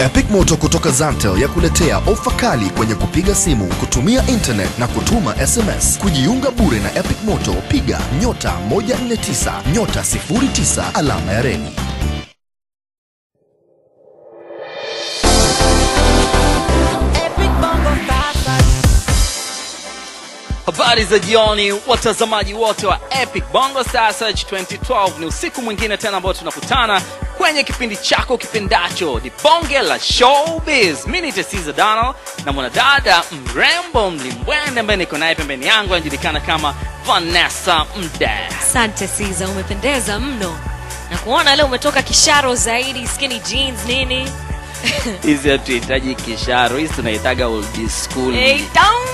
Epic Moto kutoka Zantel ya kuletea ofa kali kwenye kupiga simu, kutumia internet na kutuma SMS. Kujiunga bure na Epic Moto, piga nyota 149 nyota 09 alama ya reli. Habari za jioni watazamaji wote wa Epic Bongo Star Search 2012. Ni usiku mwingine tena ambao tunakutana kwenye kipindi chako kipendacho, ni Bonge la Showbiz. Mimi ni Tesiza Donald na mwanadada mrembo mlimbwende ambaye niko naye pembeni yangu anajulikana kama Vanessa Mde. Asante Siza, umependeza mno. Na kuona leo umetoka kisharo zaidi, skinny jeans nini? Hizi hatuhitaji kisharo, hizi tunahitaga old school. Hey, down.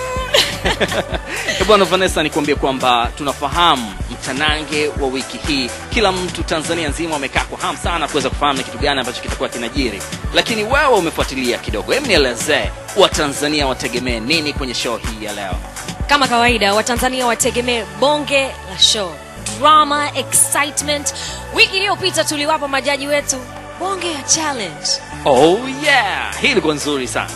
Bwana Vanessa, nikwambie kwamba tunafahamu mtanange wa wiki hii. Kila mtu Tanzania nzima amekaa kwa hamu sana kuweza kufahamu ni kitu gani ambacho kitakuwa kinajiri. Lakini wewe umefuatilia kidogo. Hebu nielezee Watanzania wategemee nini kwenye show hii ya leo? Kama kawaida, Watanzania wategemee bonge la show. Drama, excitement. Wiki iliyopita tuliwapa majaji wetu bonge ya challenge. Oh yeah, hii ilikuwa nzuri sana.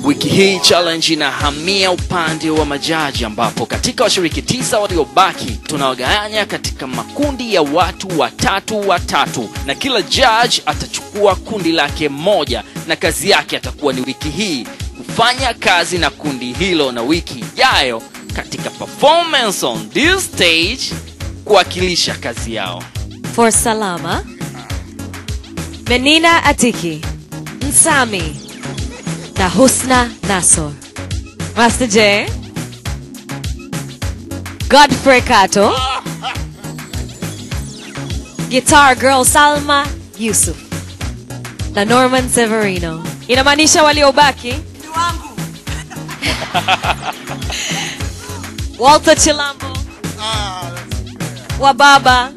Wiki hii challenge inahamia upande wa majaji, ambapo katika washiriki 9 waliobaki tunawagawanya katika makundi ya watu watatu watatu, na kila judge atachukua kundi lake moja, na kazi yake atakuwa ni wiki hii kufanya kazi na kundi hilo, na wiki ijayo katika performance on this stage kuwakilisha kazi yao. For Salama, Menina Atiki, Nsami na Husna Nasor, Master J, Godfrey Kato, Guitar Girl Salma Yusuf na Norman Severino. Inamaanisha waliobaki Walter Chilambo, Wababa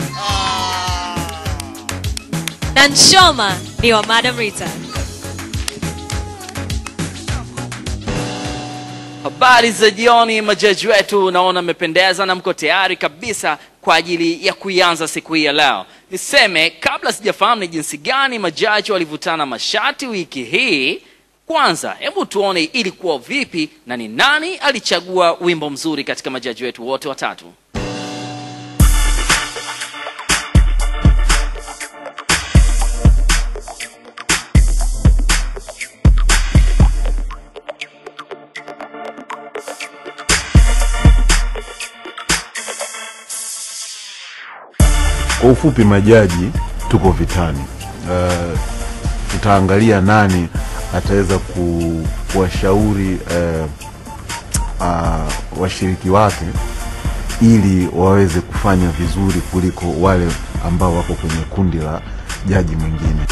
na Nshoma ni wa Madam Rita. Habari za jioni majaji wetu, naona mmependeza na mko tayari kabisa kwa ajili ya kuianza siku hii ya leo. Niseme kabla sijafahamu ni jinsi gani majaji walivutana mashati wiki hii, kwanza hebu tuone ilikuwa vipi na ni nani alichagua wimbo mzuri katika majaji wetu wote watatu. Kwa ufupi majaji tuko vitani. Tutaangalia nani ataweza kuwashauri washiriki wake ili waweze kufanya vizuri kuliko wale ambao wako kwenye kundi la jaji mwingine.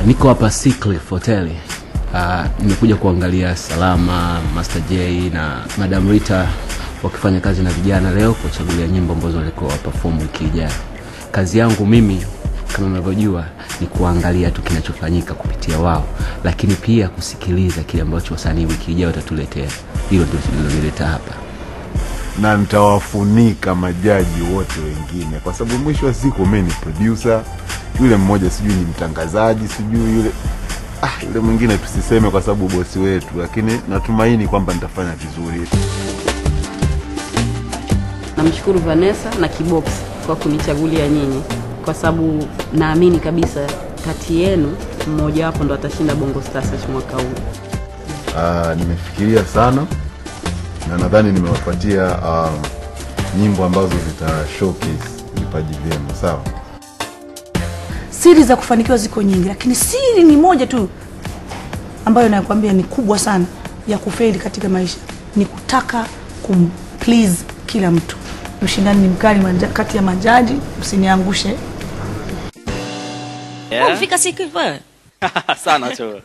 Niko hapa Seacliff Hotel. Nimekuja kuangalia Salama, Master J na Madam Rita wakifanya kazi na vijana leo kuchagulia nyimbo ambazo walikuwa waperform wiki ijayo. Kazi yangu mimi kama mnavyojua ni kuangalia tu kinachofanyika kupitia wao, lakini pia kusikiliza kile ambacho wasanii wiki ijayo watatuletea. Hilo ndio lililonileta hapa. Na nitawafunika majaji wote wengine kwa sababu mwisho wa siku mimi ni producer, yule mmoja sijui ni mtangazaji, sijui yule yule mwingine tusiseme kwa sababu bosi wetu, lakini natumaini kwamba nitafanya vizuri. Namshukuru Vanessa na Kibox kwa kunichagulia nyinyi, kwa sababu naamini kabisa kati yenu mmoja wapo ndo atashinda Bongo Star Search mwaka huu. Nimefikiria sana na nadhani nimewapatia nyimbo ambazo zita showcase vipaji vyenu, sawa? Siri za kufanikiwa ziko nyingi, lakini siri ni moja tu ambayo nakwambia ni kubwa sana ya kufeli katika maisha, ni kutaka kumplease kila mtu. Ushindani ni mkali kati ya majaji, usiniangushe. Yeah. Umefika siku wewe? Sana tu.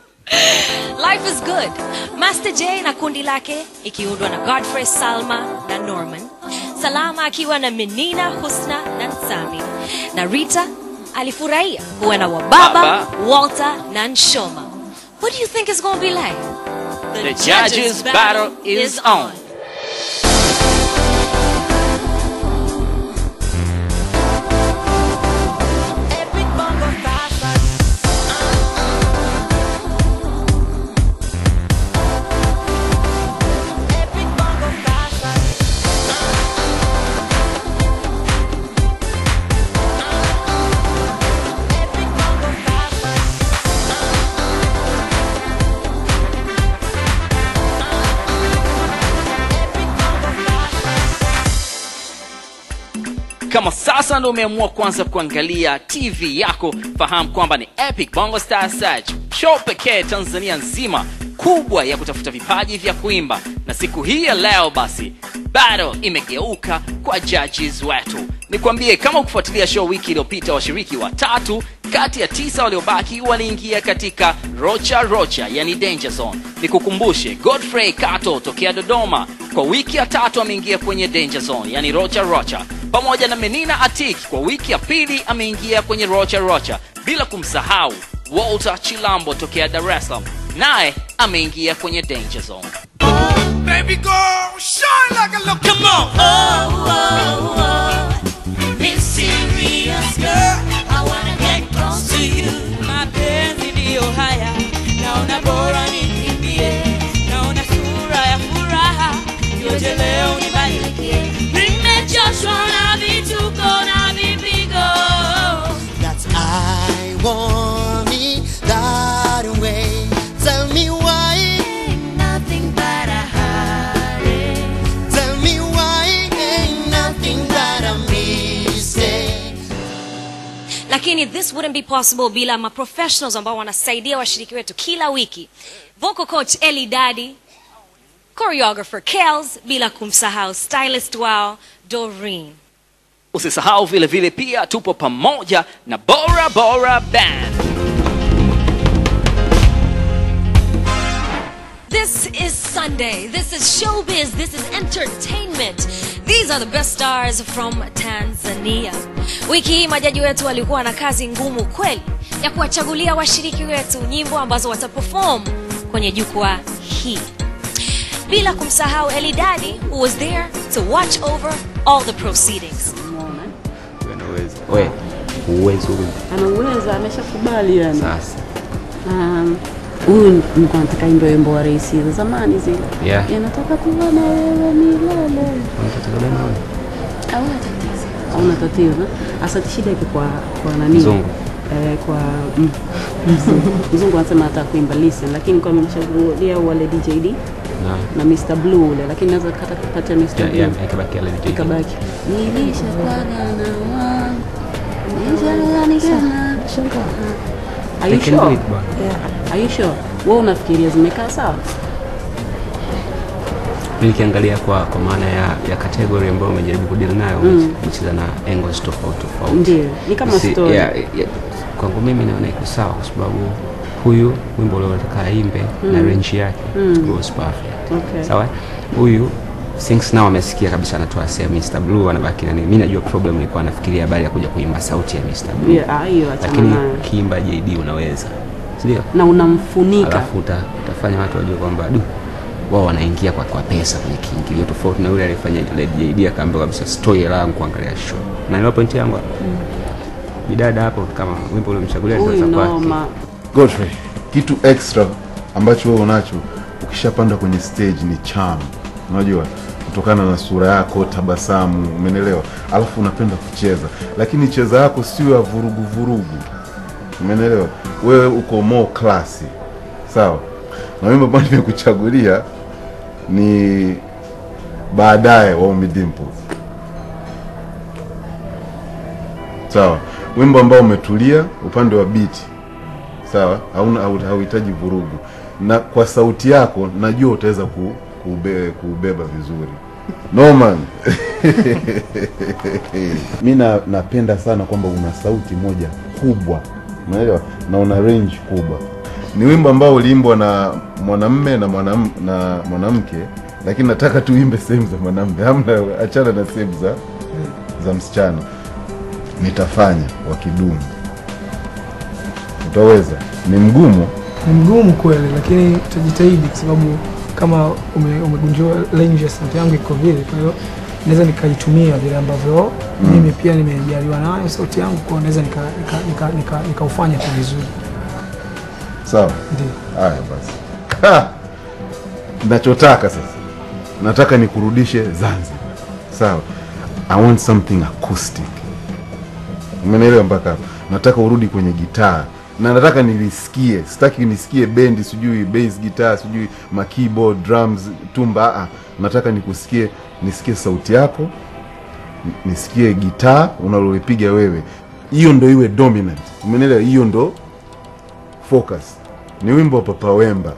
Life is good. Master J na kundi lake ikiundwa na Godfrey, Salma na Norman. Salama akiwa na Menina, Husna na Nsami. Na Rita alifurahia kuwa na Wababa, Walter na Nshoma. What do you think it's going to be like? The judges' battle is on. Kama sasa ndo umeamua kuanza kuangalia TV yako, fahamu kwamba ni Epic Bongo Star Search, show pekee Tanzania nzima kubwa ya kutafuta vipaji vya kuimba. Na siku hii ya leo basi battle imegeuka kwa judges wetu. Nikwambie, kama ukufuatilia show wiki iliyopita, washiriki watatu kati ya 9 waliobaki waliingia katika rocha rocha, yani danger zone. Nikukumbushe, Godfrey Kato tokea Dodoma kwa wiki ya 3 ameingia kwenye danger zone, yani rocha rocha, pamoja na Menina Atik kwa wiki ya 2 ameingia kwenye rocha rocha, bila kumsahau Walter Chilambo tokea Dar es Salaam, naye ameingia kwenye danger zone. Baby girl, shine like a look. Come on. Oh, oh, oh. Mysterious girl, I wanna get close to you. Mapenzi ndiyo haya, naona bora nikimbie, naona sura ya furaha, yote leo nibadilikie. Nimechoshwa na vituko na vipigo. That's I want me that way. Tell me why. Ain't nothing but a heartache. Tell me why ain't nothing but a mistake. Lakini this wouldn't be possible bila ma professionals ambao wanasaidia washiriki wetu kila wiki. Vocal coach Eli Daddy, choreographer Kels, bila kumsahau stylist wao Doreen. Usisahau vile vile pia tupo pamoja na Bora Bora Band. This is Sunday. This is showbiz. This is entertainment. These are the best stars from Tanzania. Wiki hii majaji wetu walikuwa na kazi ngumu kweli ya kuwachagulia washiriki wetu nyimbo ambazo wataperform kwenye jukwaa hii. Bila kumsahau Eli Daddy, who was there to watch over all the proceedings. Wewe uwezo anauweza, ameshakubali yani. Sasa huyu nilikuwa nataka imbe wimbo wa Rais za zamani zile. Yeah. Yanataka kuwa na wewe milele. Unataka gani wewe? Hauna tatizo. Hauna tatizo. Asa shida iko kwa nani? Mzungu. Kwa mzungu. Mzungu anasema anataka kuimba listen, lakini kwa amemchagulia wale DJD na Mr Blue ule, lakini naweza kata kupata Mr Blue. Yeah, ikabaki wale DJD. Ikabaki. Nilishakuwa na wangu. Nilishakuwa. Are you sure? Yeah. Are you sure? Wewe unafikiria zimekaa sawa? Nikiangalia kwa maana ya category ambayo umejaribu kudeal nayo, umecheza na angles tofauti tofauti. Ndio, ni kama story. Yeah, kwangu mimi naona iko sawa kwa sababu huyu wimbo ule unataka aimbe na range yake was perfect. Okay. Sawa? Huyu Since now amesikia kabisa anatoa sehemu Mr Blue anabaki na nini. Mimi najua problem nilikuwa nafikiria habari ya kuja kuimba sauti ya Mr Blue. Yeah, hiyo achana Lakini nayo. kiimba JD unaweza. Si ndio? Na unamfunika. Alafu utafanya watu wajue kwamba du wao wanaingia kwa pesa kwenye kiingilio, tofauti na yule aliyefanya JD akaambiwa kabisa story langu kuangalia show. Na ile point yangu. Bidada hapo kama wimbo ule mchagulia Huyu sasa kwake. noma. Godfrey, kitu extra ambacho wewe unacho ukishapanda kwenye stage ni charm. Unajua, kutokana na sura yako, tabasamu, umeelewa? Alafu unapenda kucheza, lakini cheza yako sio ya vurugu vurugu. Umeelewa? Wewe uko more classy. Sawa? Na wimbo ambao nimekuchagulia ni Baadaye wa Ommy Dimpoz. Sawa? Wimbo ambao umetulia upande wa beat. Sawa? Hauhitaji vurugu. Na kwa sauti yako najua utaweza kubeba vizuri. Norman. Mimi napenda sana kwamba una sauti moja kubwa. Unaelewa? Na una range kubwa. Ni wimbo ambao uliimbwa na mwanamume na mwanamke, lakini nataka tuimbe sehemu za mwanamume. Hamna, achana na sehemu za msichana. Nitafanya wa Kidumu. Utaweza. Ni mgumu. Ni mgumu kweli, lakini tutajitahidi kwa sababu kama umegundua range ya sauti yangu iko vile, kwa hiyo naweza nikaitumia vile ambavyo mimi pia nimejaliwa nayo sauti yangu, kwa naweza nikaufanya kwa vizuri. Sawa? Ndio. Haya basi. Nachotaka sasa, nataka nikurudishe Zanzibar. Sawa? I want something acoustic. Umenielewa mpaka hapo? Nataka urudi kwenye gitaa. Na nataka nilisikie, sitaki nisikie bendi, sijui bass guitar, sijui ma keyboard, drums, tumba. Nataka nikusikie, nisikie sauti yako Nisikie gitaa unaloipiga wewe. Hiyo ndo iwe dominant. Umeelewa? Hiyo ndo focus. Ni wimbo wa Papa Wemba,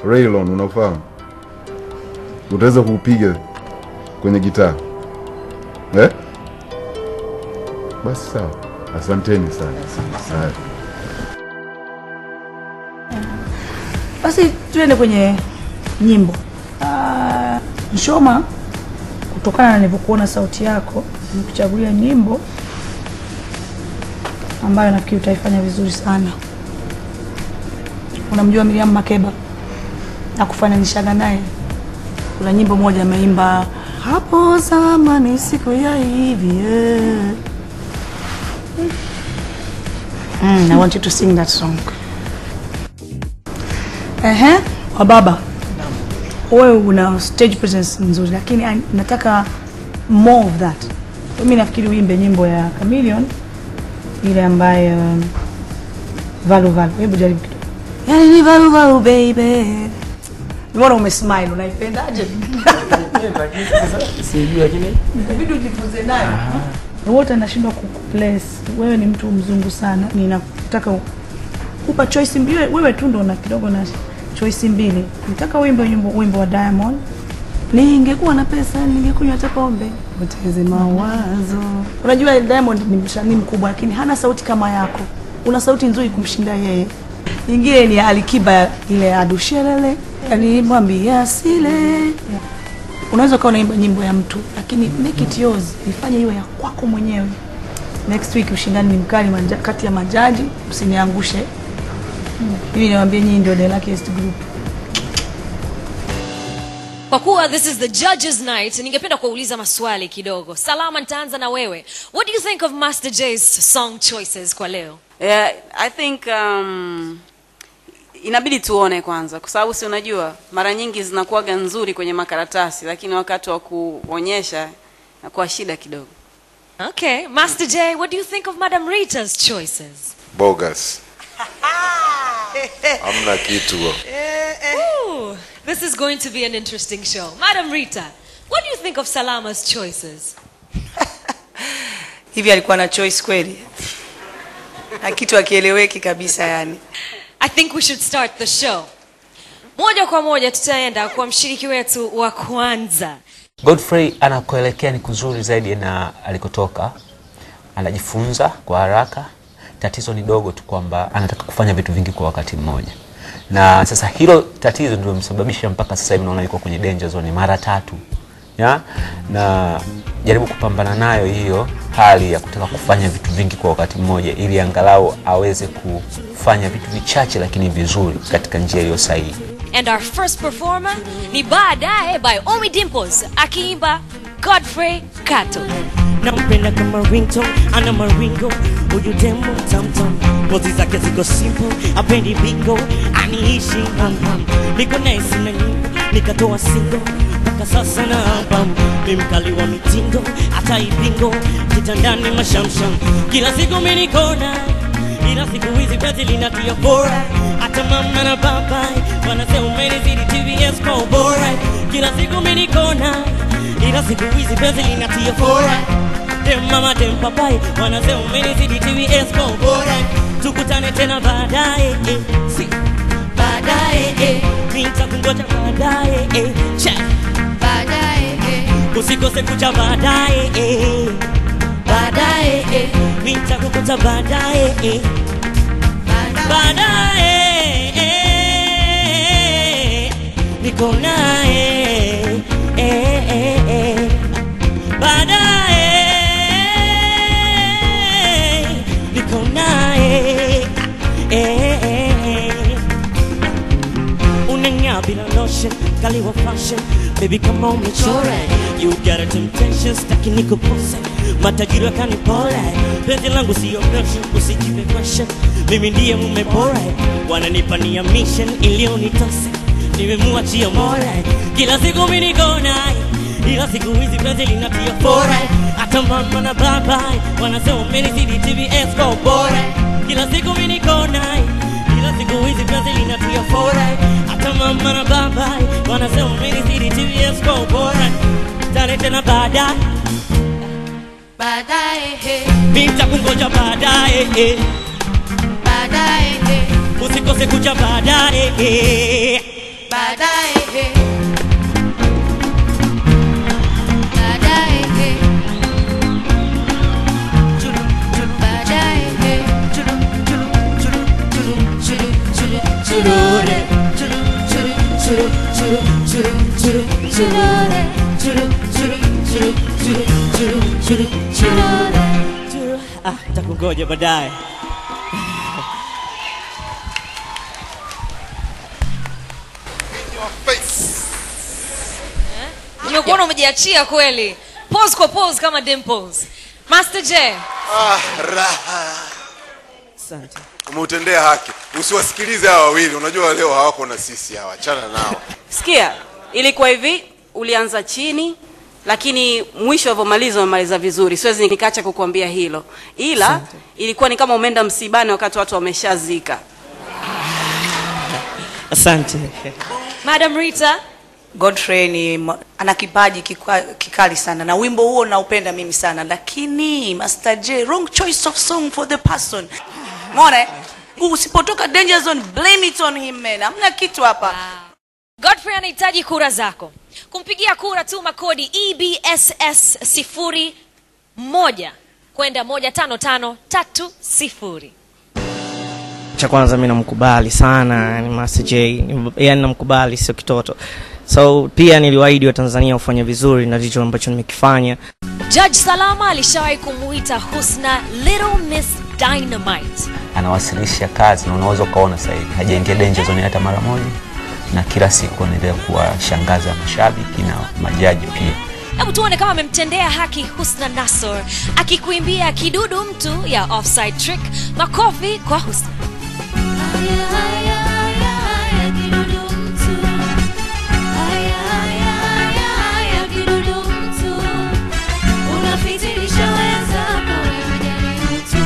Raylon, unafahamu? Utaweza kuupiga kwenye gitaa. Eh? Basi sawa. Asanteni sana. Haya. Basi tuende kwenye nyimbo. Nshoma, kutokana na nilivyokuona sauti yako, nikuchagulia nyimbo ambayo nafikiri utaifanya vizuri sana. Unamjua Miriam Makeba? Na kufananishaga naye. Kuna nyimbo moja ameimba, hapo zamani siku ya hivi. I want you to sing that song. Wababa, wewe una stage presence nzuri, lakini nataka more of that. Mimi nafikiri uimbe nyimbo ya Chameleon ile ambayo Valu Valu. Hebu jaribu kidogo. Yani ni Valu Valu baby. Nimeona umesmile, unaipendaje? Sijui lakini inabidi ujifunze nayo. Wote anashindwa kukuplace. Wewe ni mtu mzungu sana. Ninataka kupa choice mbili. Wewe tu ndo una kidogo na choice mbili. Nataka uimbe wimbo wa Diamond. Ningekuwa na pesa ningekunywa hata pombe. Poteze mawazo. Unajua Diamond ni msanii mkubwa lakini hana sauti kama yako. Una sauti nzuri kumshinda yeye. Nyingine ni Alikiba ile Adushelele. Alimwambia sile. Unaweza kuwa unaimba nyimbo ya mtu lakini make it yours, ifanye iwe ya kwako mwenyewe. Next week ushindani ni mkali kati ya majaji, msiniangushe. Mimi niwaambie nyinyi ndio the luckiest group. Kwa kuwa this is the judges night, ningependa kuuliza maswali kidogo. Salama, nitaanza na wewe. What do you think of Master Jay's song choices kwa leo? Yeah, I think inabidi tuone kwanza, kwa sababu si unajua mara nyingi zinakuwa nzuri kwenye makaratasi lakini wakati wa kuonyesha inakuwa shida kidogo. Okay, Master Jay, what do you think of Madam Rita's choices? Bogus. Hamna kitu. Ooh, this is going to be an interesting show. Madam Rita, what do you think of Salama's choices? Hivi alikuwa na choice kweli? Na kitu hakieleweki kabisa yani. I think we should start the show. Moja kwa moja tutaenda kwa mshiriki wetu wa kwanza. Godfrey anakoelekea ni kuzuri zaidi na alikotoka. Anajifunza kwa haraka. Tatizo ni dogo tu kwamba anataka kufanya vitu vingi kwa wakati mmoja. Na sasa hilo tatizo ndio limesababisha mpaka sasa hivi naona yuko kwenye danger zone mara 3. Ya? Na jaribu kupambana nayo hiyo hali ya kutaka kufanya vitu vingi kwa wakati mmoja ili angalau aweze kufanya vitu vichache lakini vizuri katika njia iliyo sahihi. And our first performer ni Baadaye by Omi Dimples akiimba Godfrey Kato. Nampenda kama ringtone, ana maringo, huyu demo tam tam. Pozi zake ziko simple, apendi bingo, aniishi ham ham. Niko nice na nyimbo, nikatoa single, mpaka sasa na album. Mimi mkali wa mitindo, hata ipingo, kitandani mashamsham. Kila siku mimi niko na, ila siku hizi penzi linatia bora. Hata mama na baba wanasema umenizidi TVS kwa ubora. Kila siku mimi niko na, ila siku hizi penzi linatia bora. Dem mama dem papai wanasema umenizidi TVS kwa ubora. Tukutane tena baadaye, si baadaye, nitakungoja baadaye, check baadaye, usikose kuja baadaye, baadaye, nitakukuta baadaye, baadaye, niko naye, baadaye, niko naye. Unang'aa bila lotion, kali wa fashion, baby kama umechora. You got a temptation, sitaki nikukose, matajiri wakanipora. Penzi langu sio version, usijipe question, mimi ndiye mume bora. Wananipa nia mission iliyonitose, nimemuachia Mola. Kila siku mimi niko naye, ila siku hizi penzi linatia fora. Hata mama na baba wanasema umenizidi TVS kwa ubora. Kila siku mimi niko naye, ila siku hizi penzi linatia fora. Hata mama na baba wanasema umenizidi TVS kwa ubora. Tane tena baadaye. Baadaye. Nitakungoja baadaye. Baadaye. Usikose kuja baadaye. Baadaye. Baadaye. Baadaye. Churure, churu churu churu churu churu churure, churu churu churu churu churu churu churure, churu. Ah, nitakungoja baadaye. Nimekuona umejiachia kweli. Pose kwa pose kama dimples. Master J. Ah, raha. Asante. Umeutendea haki. Usiwasikilize hawa wawili. Unajua leo hawako na sisi hawa. Achana nao. Sikia, ilikuwa hivi, ulianza chini lakini mwisho ulipomaliza umemaliza vizuri. Siwezi nikaacha kukuambia hilo. Ila asante. Ilikuwa ni kama umeenda msibani wakati watu wameshazika. Asante. Madam Rita. Godfrey ni ana kipaji kikali sana na wimbo huo naupenda mimi sana, lakini Master J, wrong choice of song for the person. Umeona? Usipotoka danger zone, blame it on him man. Hamna kitu hapa. Wow. Godfrey anahitaji kura zako. Kumpigia kura tuma kodi EBSS 01 kwenda 15530. Cha kwanza mimi namkubali sana ni Master J, yani namkubali sio kitoto. So pia niliwaahidi wa Tanzania ufanye vizuri na ndicho ambacho nimekifanya. Judge Salama alishawahi kumuita Husna Little Miss Dynamite. Anawasilisha kazi na unaweza ukaona sasa hivi hajaingia danger zone hata mara moja, na kila siku anaendelea kuwashangaza mashabiki na majaji pia. Hebu tuone kama amemtendea haki Husna Nassor akikuimbia kidudu mtu ya Offside Trick. Makofi kwa Husna. Haya, haya, haya, kidudu mtu. Haya, haya, haya, kidudu mtu. Unafitirisha wenzako, wewe hujali utu.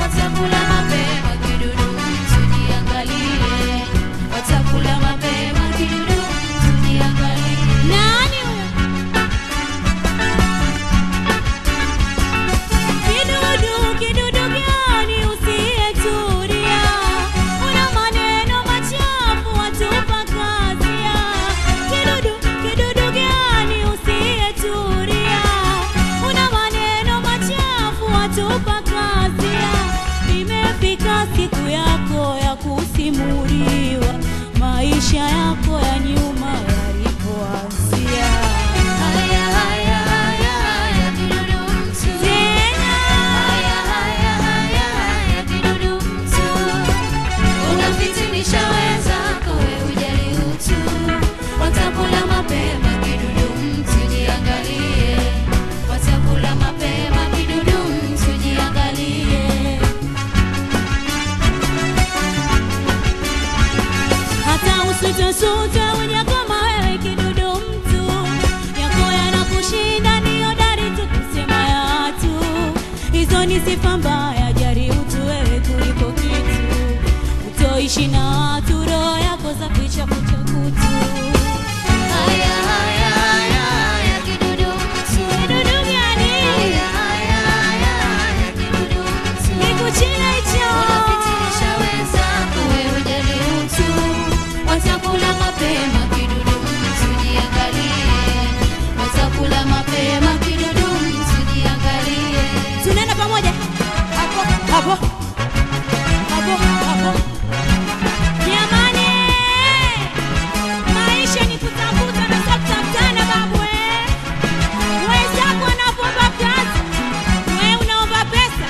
Watakula mapema kidudu mtu, jiangalie. Watakula mapema kidudu mtu, jiangalie. Nani huyo? Kidudu, kidudu gani usiyetulia? Una maneno machafu watupa kazia. Kidudu, kidudu gani usiyetulia? Una maneno machafu watupa kazia. Imefika siku yako ya kusimuliwa, maisha yako ya nyuma yalipoanzia. Haya, haya, haya, haya, kidudu mtu. Tena. Haya, haya, haya, haya, kidudu mtu. Unafitinisha wenzako, wewe hujali utu. Watakula mapema kidudu mtu, jiangalie. Watakula mapema kidudu mtu, jiangalie. Hata usitosute wenye kama wewe kidudu mtu. Yako yanakushinda ni hodari tu kusema ya watu. Hizo ni sifa mbaya, jari utu wewe kuliko kitu. Utoishi na watu, roho yako zaficha kutokutu. Haya, haya, haya, haya, kidudu mtu. Kidudu gani? Haya, haya, haya, haya, kidudu mtu. Nikuchina hicho. Unafitinisha wenzako, wewe hujali utu. Watakula mapema kidudu mtu, jiangalie. Watakula mapema kidudu mtu, jiangalie. Tunaenda pamoja. Hapo, hapo. Hapo, hapo. Jamani, maisha ni kutafuta na sio kutafutana babu eh. Wenzako wanapoomba kazi, wewe unaomba pesa.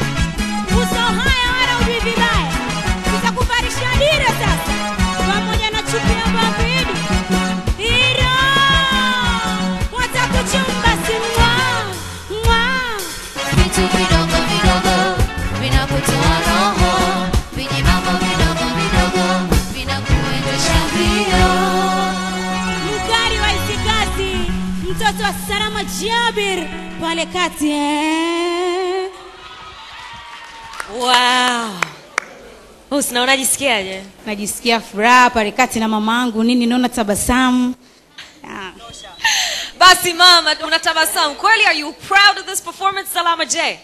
Uso haya wala hujui vibaya. Tutakuvarisha dira sasa pamoja na chupi ya mbabidi. Iro watakuchumba si mwa mwa. Vitu vidogo vidogo vinakutoa roho, vijimambo vidogo vidogo vinakuendesha mbio. Mkari wa Isikasi, mtoto wa Salama Jabir pale kati eh. Wow. Husna, unajisikiaje? Najisikia furaha pale kati na mamangu, nini naona tabasamu. Basi mama, unatabasamu kweli. Are you proud of this performance, Salama J?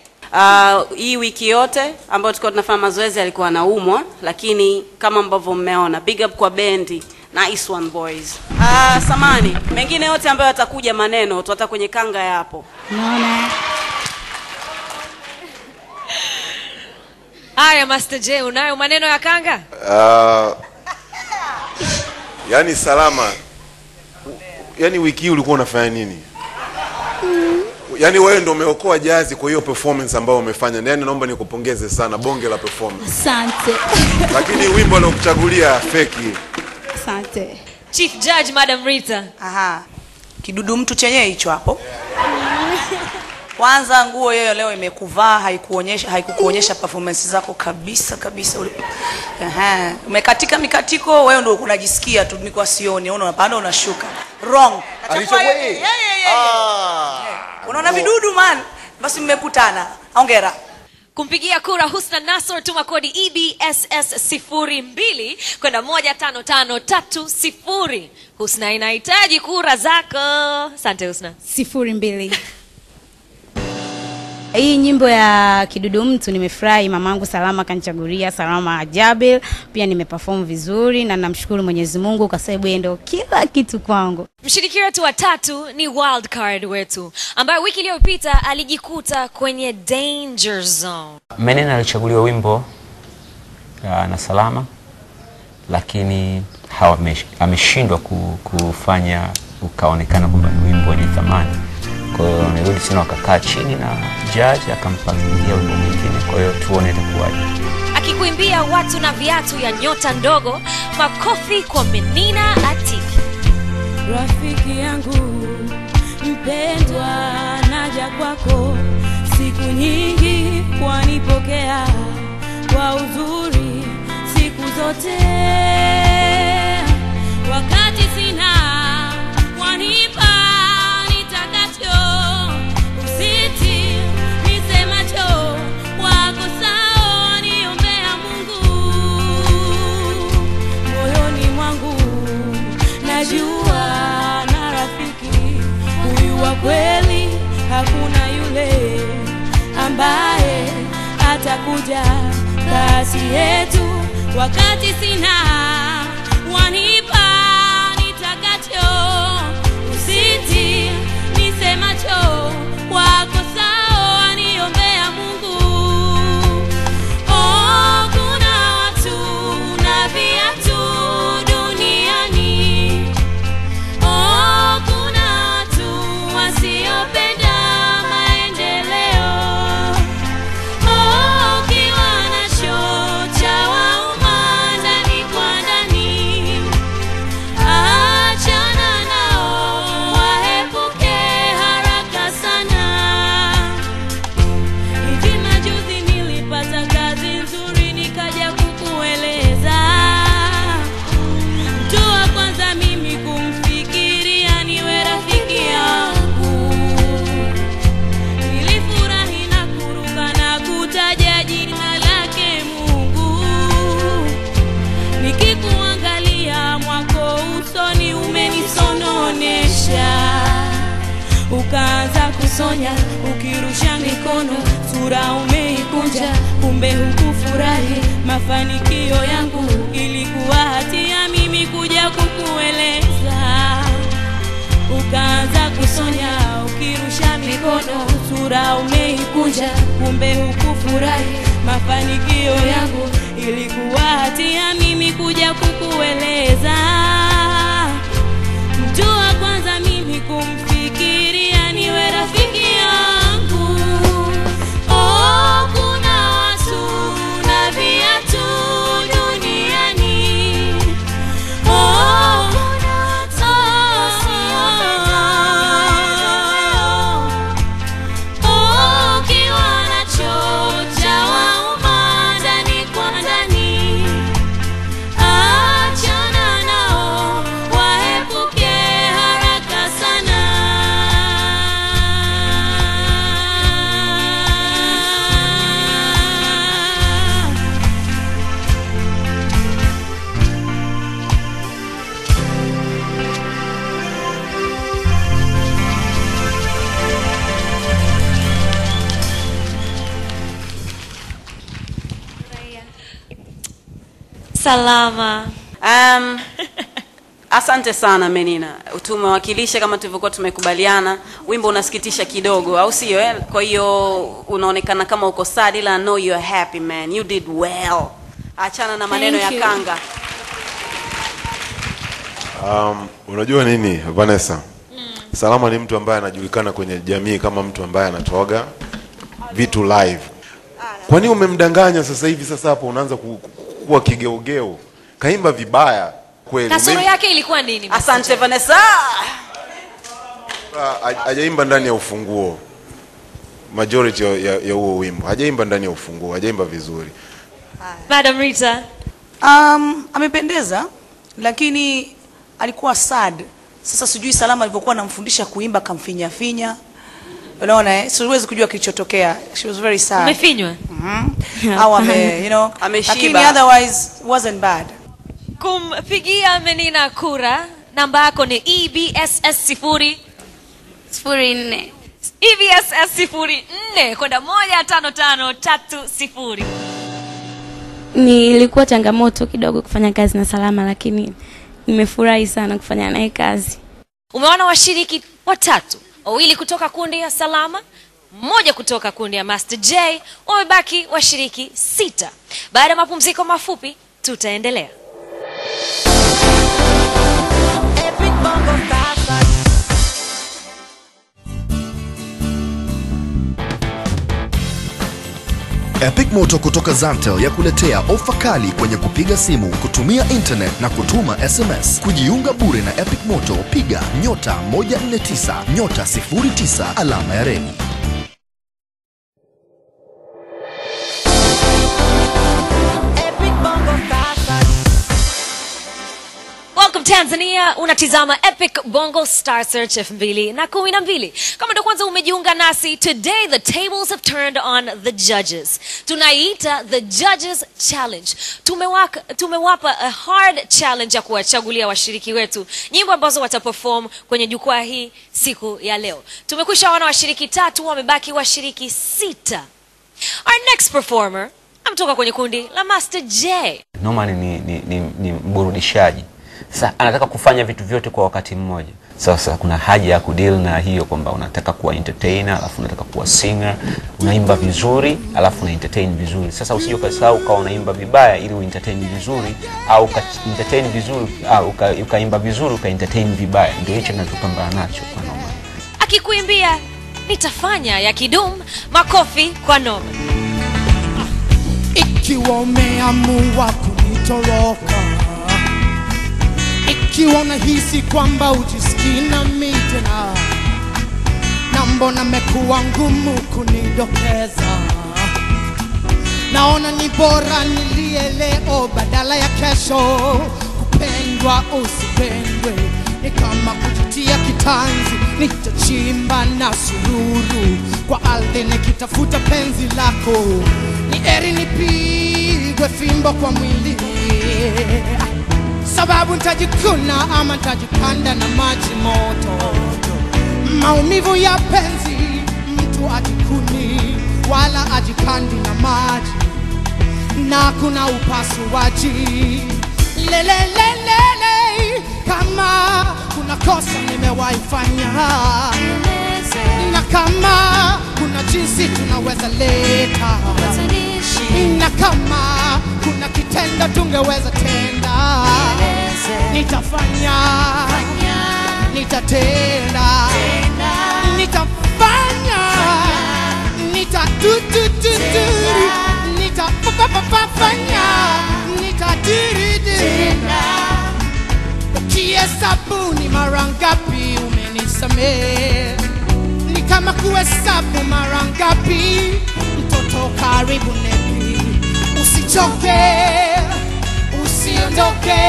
Hii wiki yote ambayo tulikuwa tunafanya mazoezi alikuwa anaumwa, lakini kama ambavyo mmeona, big up kwa bendi. Nice one boys. Samani, mengine yote ambayo yatakuja maneno tu hata kwenye kanga yapo. Naona. Haya Master J, unayo maneno ya kanga? Yani Salama, yani wiki hii ulikuwa unafanya nini? Yani wewe ndio umeokoa jazi kwa hiyo performance ambayo umefanya. Yani naomba nikupongeze sana, bonge la performance. Asante. Lakini wimbo aliokuchagulia feki. Asante. Chief Judge Madam Rita. Aha. Kidudu mtu chenyewe hicho hapo. Kwanza nguo hiyo leo imekuvaa, haikukuonyesha performance zako kabisa kabisa. Aha. Umekatika mikatiko, wewe ndio unajisikia tu niko sioni, unaona unapanda unashuka. Wrong. Alichagua yeye. Unaona vidudu man. Basi mmekutana. Hongera. Kumpigia kura Husna Nasor, tuma kodi EBSS 02 kwenda 15530. Husna inahitaji kura zako. Asante Husna. 02. Hii nyimbo ya Kidudu Mtu nimefurahi, mamangu Salama kanichagulia, Salama Jabir. Pia nimeperform vizuri na namshukuru Mwenyezi Mungu kwa sababu yeye ndio kila kitu kwangu. Mshiriki wetu wa tatu ni wild card wetu ambaye wiki iliyopita alijikuta kwenye danger zone. Menena alichaguliwa wimbo na Salama, lakini ameshindwa kufanya ukaonekana kwamba ni wimbo wenye thamani. Kwa hiyo nirudi tena wakakaa chini na judge akampangia wimbo mwingine. Kwa hiyo tuone itakuwaje. Akikuimbia watu na viatu ya nyota ndogo, makofi kwa Menina Atiki. Rafiki yangu mpendwa, naja kwako siku nyingi, wanipokea kwa uzuri siku zote. Wakati sina wanipa nitakacho, usiti nisemacho, wako sawa niombea Mungu. Moyoni mwangu najua na rafiki huyu wa kweli, hakuna yule ambaye atakuja kati yetu. Wakati sina wanipa nitakacho, usiti nisemacho, wako sawa niombea Mungu. Oh, kuna watu na viatu duniani. Oh, kuna watu wasiopenda maendeleo. Oh, ukiwa nacho cha wauma ndani kwa ndani, achana nao, waepuke haraka sana. Hivi majuzi nilipata kazi nzuri, nikaja kukueleza. Mtu wa kwanza mimi kumfikiria niwe rafiki yangu. Nilifurahi na kuruka na kutaja jina lake Mungu. Nikikuangalia mwako usoni umenisononesha. Ukaanza kusonya, ukirusha mikono, sura umeikunja, kumbe hukufurahi mafanikio yangu. Ilikuwa hatia mimi kuja kukueleza. Ukaanza kusonya, ukirusha mikono, sura umeikunja, kumbe hukufurahi mafanikio yangu. Ilikuwa hatia mimi kuja kukueleza. Mtu wa kwanza mimi kumfikiria niwe rafiki yangu. Oh, kuna watu na viatu duniani. Oh, kuna watu wasiopenda maendeleo. Oh, ukiwa nacho cha wauma ndani kwa ndani, achana nao, Salama. Asante sana Menina. Tumewakilisha kama tulivyokuwa tumekubaliana. Wimbo unasikitisha kidogo, au sio eh? Kwa hiyo unaonekana kama uko sad, ila I know you are happy man. You did well. Achana na maneno Thank ya you. Kanga. Unajua nini Vanessa? Salama ni mtu ambaye anajulikana kwenye jamii kama mtu ambaye anatoaga vitu live. Kwa nini umemdanganya sasa hivi? Sasa hapo unaanza kuwa kigeugeu. Kaimba vibaya kweli. Kasoro yake ilikuwa nini? Asante Vanessa. Hajaimba ndani ya ufunguo. Majority ya huo wimbo. Hajaimba ndani ya ufunguo, hajaimba vizuri. Madam Rita. Amependeza lakini alikuwa sad. Sasa sijui Salama alivyokuwa anamfundisha kuimba kamfinya finya. Unaona eh? Siwezi kujua kilichotokea. She was very sad. Umefinywa? Au ame, you know, Ameshiba. Lakini otherwise wasn't bad. Kumpigia Menina kura, namba yako ni EBSS 0 04. EBSS 04 kwenda 15530. Nilikuwa changamoto kidogo kufanya kazi na Salama, lakini nimefurahi sana kufanya naye kazi. Umeona washiriki watatu, wawili kutoka kundi ya Salama, mmoja kutoka kundi ya Master J, wamebaki washiriki 6. Baada ya mapumziko mafupi tutaendelea. Epic Bongo Star. Epic Moto kutoka Zantel ya kuletea ofa kali kwenye kupiga simu, kutumia internet na kutuma SMS. Kujiunga bure na Epic Moto, piga nyota 149 nyota 09 alama ya reli. Epic Bongo Star. Welcome Tanzania, unatizama Epic Bongo Star Search 2012. Kama ndo kwanza umejiunga nasi, today the tables have turned on the judges. Tunaiita the Judges Challenge. Tumewapa a hard challenge ya kuwachagulia washiriki wetu nyimbo ambazo wataperform kwenye jukwaa hii siku ya leo. Tumekwisha wana washiriki 3, wamebaki washiriki 6. Our next performer ametoka kwenye kundi la Master J. Norman ni mburudishaji. Sasa anataka kufanya vitu vyote kwa wakati mmoja. Sasa kuna haja ya kudeal na hiyo kwamba unataka kuwa entertainer, alafu unataka kuwa singer, unaimba vizuri, alafu una entertain vizuri. Sasa usije ukasahau ukawa unaimba vibaya ili uentertain vizuri, au uka entertain vizuri, au ukaimba vizuri uka entertain vibaya. Ndio hicho tunachopambana nacho kwa Norman. Akikuimbia nitafanya ya kidum, makofi kwa Norman. Ikiwa umeamua kunitoroka, ikiwa unahisi kwamba ujisikii nami tena, na mbona mekuwa ngumu kunidokeza, naona ni bora nilie leo badala ya kesho. Kupendwa usipendwe ni kama kujitia kitanzi, nitachimba na sururu kwa ardhi nikitafuta penzi lako. Ni heri nipigwe fimbo kwa mwili, sababu nitajikuna ama nitajikanda na maji moto. Maumivu ya penzi mtu ajikuni wala ajikandi na maji, na kuna upasuaji. Lele lele le, kama kuna kosa nimewaifanya, na kama kuna jinsi tunaweza leta, na kama kuna kitendo tungeweza tenda, nitafanya, nitatenda, nitafanya, nitatutututu, nitafanya, nitadiridiri. Ukihesabu ni mara ngapi umenisamehe, ni kama kuhesabu mara ngapi mtoto karibu nepi. Usichoke, usiondoke,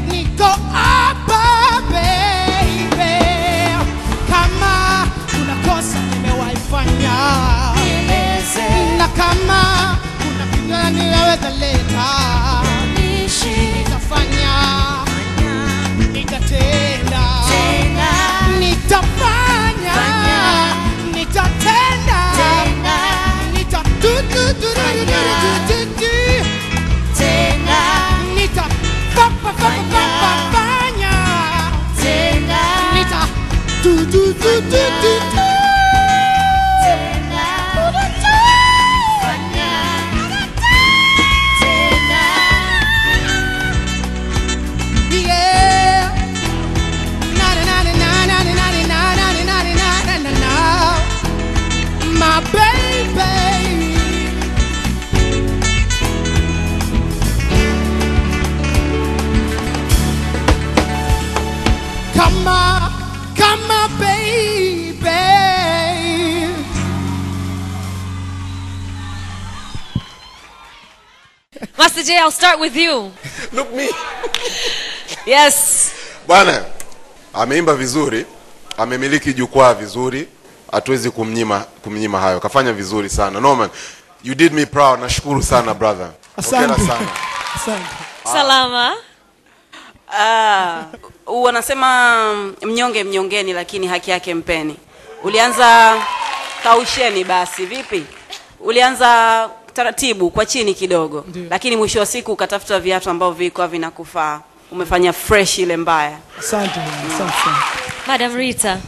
niko hapa baby. Kama kuna kosa nimewaifanya, na kama kuna kitu niweza leta, nitafanya, nitatenda, nitafanya, nitatenda, nitatututututututu, Master J, I'll start with you. Look me. Yes. Bwana, ameimba vizuri, amemiliki jukwaa vizuri, hatuwezi kumnyima hayo. Kafanya vizuri sana. Norman, you did me proud. Nashukuru sana brother. Asante sana. Asante. Salama. Wanasema mnyonge mnyongeni, lakini haki yake mpeni. Ulianza kausheni basi, vipi? Ulianza taratibu kwa chini kidogo. Ndiyo. Lakini mwisho wa siku ukatafuta viatu ambavyo vilikuwa vinakufaa. Umefanya fresh ile mbaya. Asante bwana, asante sana. Madam Rita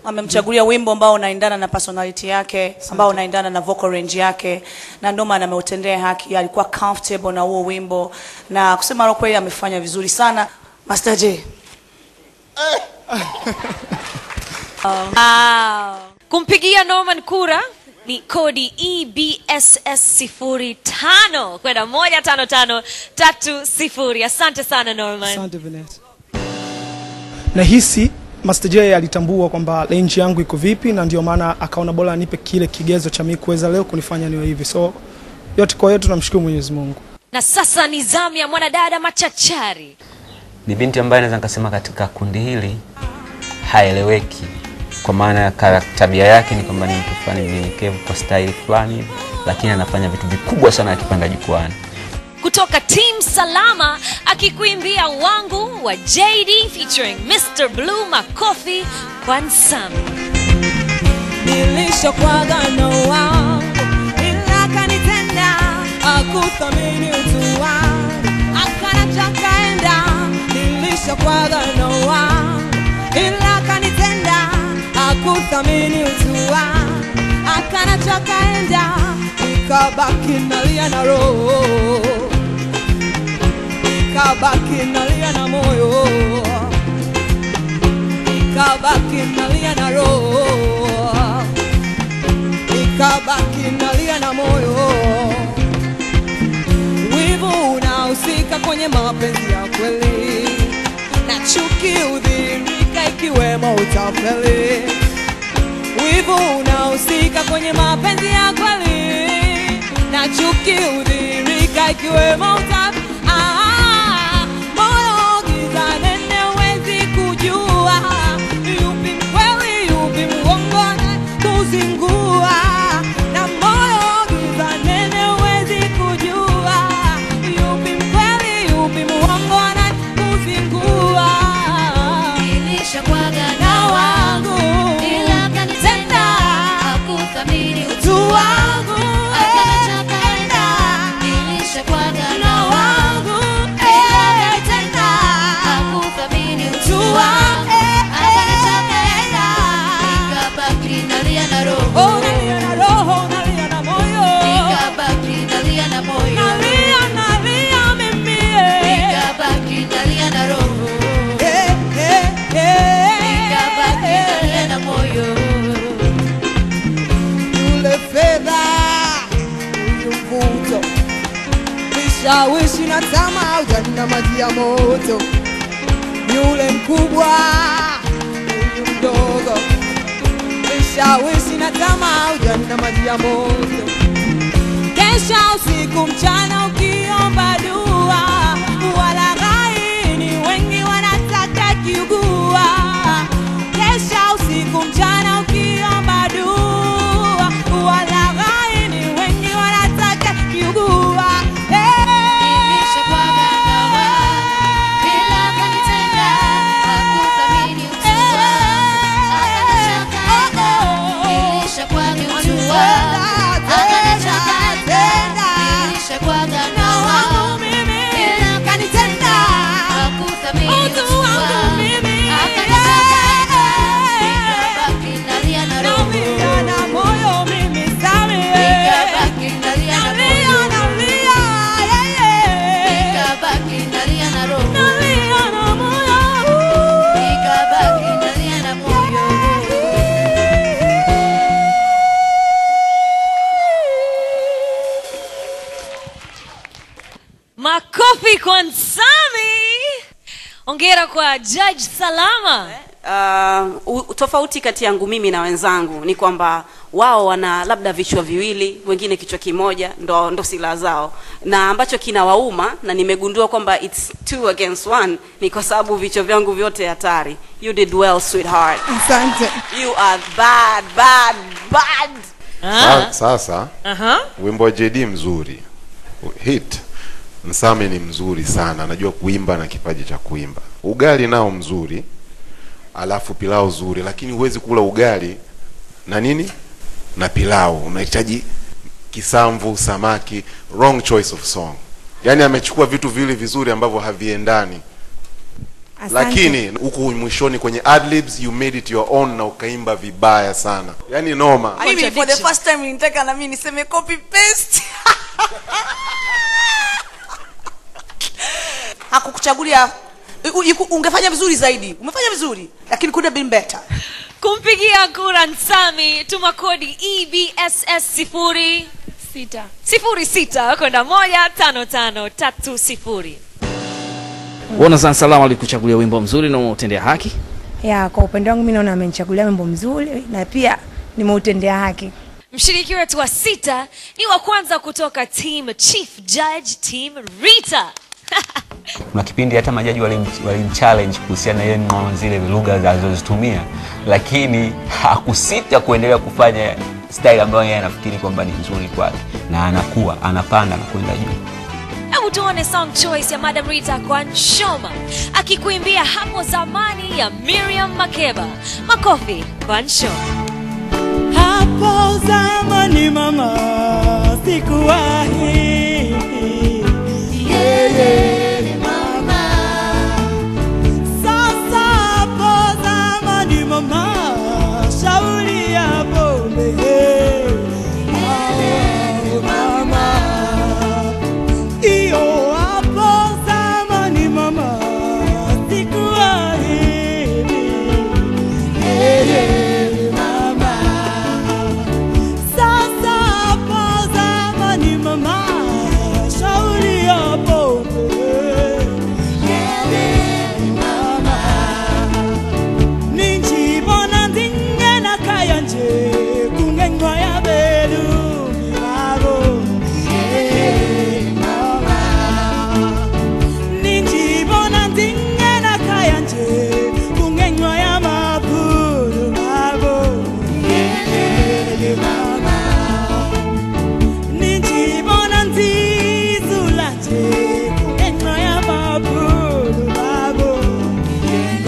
amemchagulia wimbo ambao unaendana na personality yake, ambao unaendana na vocal range yake, na ndio maana ameutendea haki. Alikuwa comfortable na huo wimbo, na kusema kweli amefanya vizuri sana. Master J. Wow. Kumpigia Norman kura ni kodi EBSS 05 kwenda 15530. Asante sana Norman. Asante Vanessa. Nahisi Master J alitambua kwamba range yangu iko vipi, na ndio maana akaona bora anipe kile kigezo cha mimi kuweza leo kunifanya niwe hivi. So yote kwa yote tunamshukuru Mwenyezi Mungu. Na sasa ni zamu ya mwanadada machachari. Ni binti ambaye naweza nikasema katika kundi hili haeleweki, kwa maana tabia yake ni kwamba ni mtu fulani mnyenyekevu kwa style fulani, lakini anafanya vitu vikubwa sana akipanda jukwani. Kutoka Team Salama akikuimbia Wangu wa JD featuring Mr. Blue. Makofi kwa Nsami. Nilishokwaga na wangu ila kanitenda, akuthamini utu wangu akanacha kaenda. Nilishokwaga na wangu ila kanitenda, akuthamini utu wangu akanacha kaenda. Nikabaki nalia na roho, nikabaki nalia na moyo, nikabaki nalia na roho, nikabaki nalia na moyo. Wivu unahusika kwenye mapenzi ya kweli, na chuki hudhihirika ikiwemo utapeli. Wivu unahusika kwenye mapenzi ya kweli, na chuki hudhihirika ikiwemo utapeli. Moyo giza nene huwezi kujua yupi mkweli yupi muongo kuzingua. Na moyo giza nene huwezi kujua yupi mkweli yupi muongo kuzingua. Nilishakwaga na wangu ila kanitenda, hakuthamini utu wangu akanacha kaenda. Nilishakwaga na wangu ila kanitenda, hakuthamini utu wangu akanacha kaenda. Nikabaki nalia na roho, nalia na roho, nalia na moyo, nikabaki nalia na moyo, nalia nalia mimi, nikabaki nalia na roho, nikabaki nalia na moyo. Yule fedha huyu mvuto, vishawishi na tamaa, ujana maji ya moto. Yule mkubwa huyu mdogo, vishawishi na tamaa, ujana maji ya moto. Kesha usiku mchana ukiomba dua, walaghai wengi wanataka kiugua. Kesha usiku mchana ukiomba dua, walaghai wengi wanataka kiugua. Nilishakwaga na wangu ila kanitenda, hakuthamini utu wangu akanacha kaenda. Nilishakwaga utu wangu akanacha kaenda. Nilishakwaga na wangu ila kanitenda, hakuthamini utu wangu akanacha kaenda. Nikabaki nalia na roho, nalia na moyo mimi Sami, nikabaki nalia na moyo, nalia nalia, nikabaki nalia na roho, nalia na moyo, nikabaki nalia na moyo. Makofi kwa Nsami. Hongera kwa Judge Salama. Tofauti kati yangu mimi na wenzangu ni kwamba Wao wana labda vichwa viwili, wengine kichwa kimoja, ndo silaha zao. Na ambacho kinawauma, na nimegundua kwamba it's 2 against 1, ni kwa sababu vichwa vyangu vyote hatari. You did well, sweetheart. Asante. You are bad, bad, bad. Sasa, wimbo wa JD mzuri. Hit. Nsami ni mzuri sana, anajua kuimba na kipaji cha kuimba. Ugali nao mzuri, alafu pilau zuri, lakini huwezi kula ugali na nini? Na pilau. Unahitaji kisamvu, samaki. Wrong choice of song. Yaani amechukua vitu vile vizuri ambavyo haviendani. Asante. Lakini huku mwishoni kwenye adlibs you made it your own na ukaimba vibaya sana. Yaani noma. Mimi for the first time nilitaka na mimi niseme copy paste. Hakukuchagulia, ungefanya vizuri zaidi. Umefanya vizuri, lakini could have been better. Kumpigia kura Nsami, tuma kodi EBSS 06 06 kwenda 15530. Unaona sana Salama alikuchagulia wimbo mzuri na umeutendea haki? Ya, kwa upande wangu mimi naona amenichagulia wimbo mzuri na pia nimeutendea haki. Mshiriki wetu wa 6 ni wa kwanza kutoka team Chief Judge, team Rita. Kuna kipindi hata majaji walimchallenge kuhusiana na ile zile lugha alizozitumia, lakini hakusita kuendelea kufanya style ambayo yeye anafikiri kwamba ni nzuri kwake, na anakuwa anapanda na kwenda juu. Hebu tuone song choice ya Madam Rita kwa Nshoma akikuimbia hapo zamani ya Miriam Makeba. Makofi kwa Nshoma. Hapo zamani mama sikuwahi, yeah, mama. Sasa hapo zamani mama shauri ya pombe, yeah, mama. Iyo hapo zamani mama sikuwahi, yeah, mama. Sasa hapo zamani mama shauri ya pombe, yeah, mama. Ninjibona ndingena kayanje kungengwa ya belumi babo, yeah, mama. Ninjibona ndingena kayanje kungengwa ya mapuru babo, yeah, mama. Ninjibona ndizulanje kungengwa ya mapuru babo,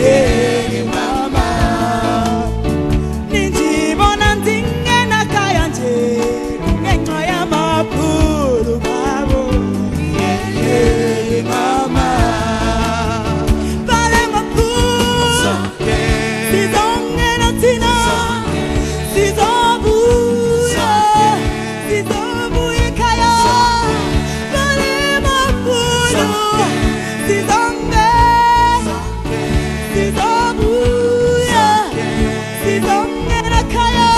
yeah, mama. Ninjibona ndingena kayanje kungengwa ya mapuru babo, yeah, mama. Pale mapuru sizongena tina sizobuya sizobuya kaya. Pale mapuru sizonge sizobuya sizongena kaya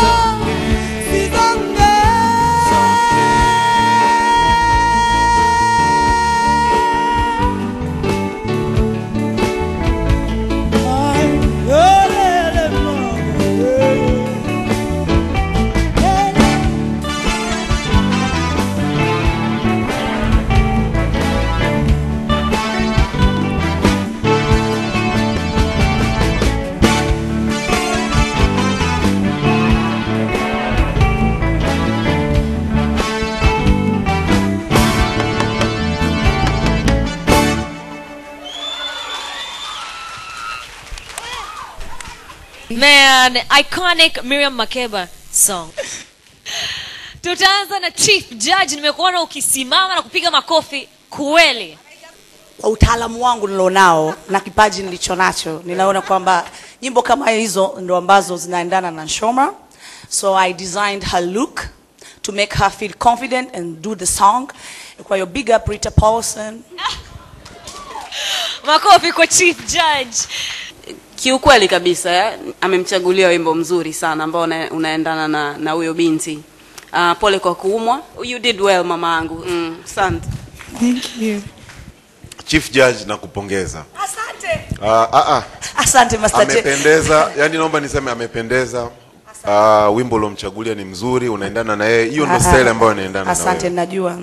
sizonge. Ay, olele mama, Man, iconic Miriam Makeba song. Tutaanza na Chief Judge. Nimekuona ukisimama na kupiga makofi kweli. Kwa utaalamu wangu nilionao na kipaji nilichonacho, ninaona kwamba nyimbo kama hizo ndo ambazo zinaendana na Nshoma. So I designed her look to make her feel confident and do the song. Kwa hiyo big up Rita Paulson. Makofi kwa Chief Judge. Kiukweli kabisa, amemchagulia wimbo mzuri sana ambao unaendana na huyo binti. Pole kwa kuumwa. You did well mama yangu. Asante. Thank you. Chief Judge nakupongeza. Asante. Asante Master J. Amependeza, yani naomba niseme amependeza. Wimbo uliomchagulia ni mzuri, unaendana na yeye. Hiyo ndio style ambayo inaendana na wewe. Asante, najua.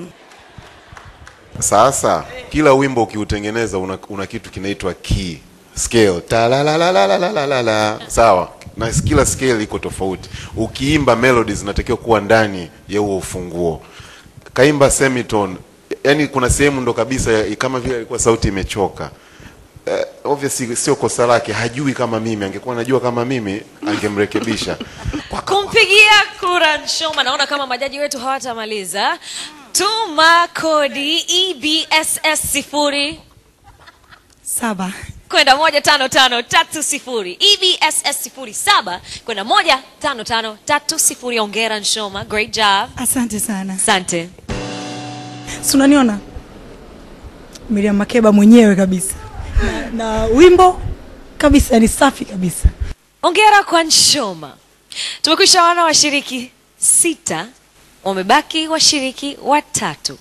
Sasa kila wimbo ukiutengeneza una kitu kinaitwa key scale. Ta la la la la la la la. Sawa. Na kila scale iko tofauti. Ukiimba melodies zinatakiwa kuwa ndani ya huo ufunguo. Kaimba semitone, yani kuna sehemu ndo kabisa kama vile alikuwa sauti imechoka. Obviously sio kosa lake, hajui kama mimi. Angekuwa anajua kama mimi angemrekebisha. Kumpigia kura Nshoma, naona kama majaji wetu hawatamaliza. Tuma kodi EBSS 07 kwenda 15530. EBSS 07 kwenda 15530. Hongera Nshoma, great job. Asante sana. Asante. Si unaniona? Miriam Makeba mwenyewe kabisa. Na wimbo kabisa ni safi kabisa. Hongera kwa Nshoma. Tumekwisha wana washiriki 6, wamebaki washiriki 3.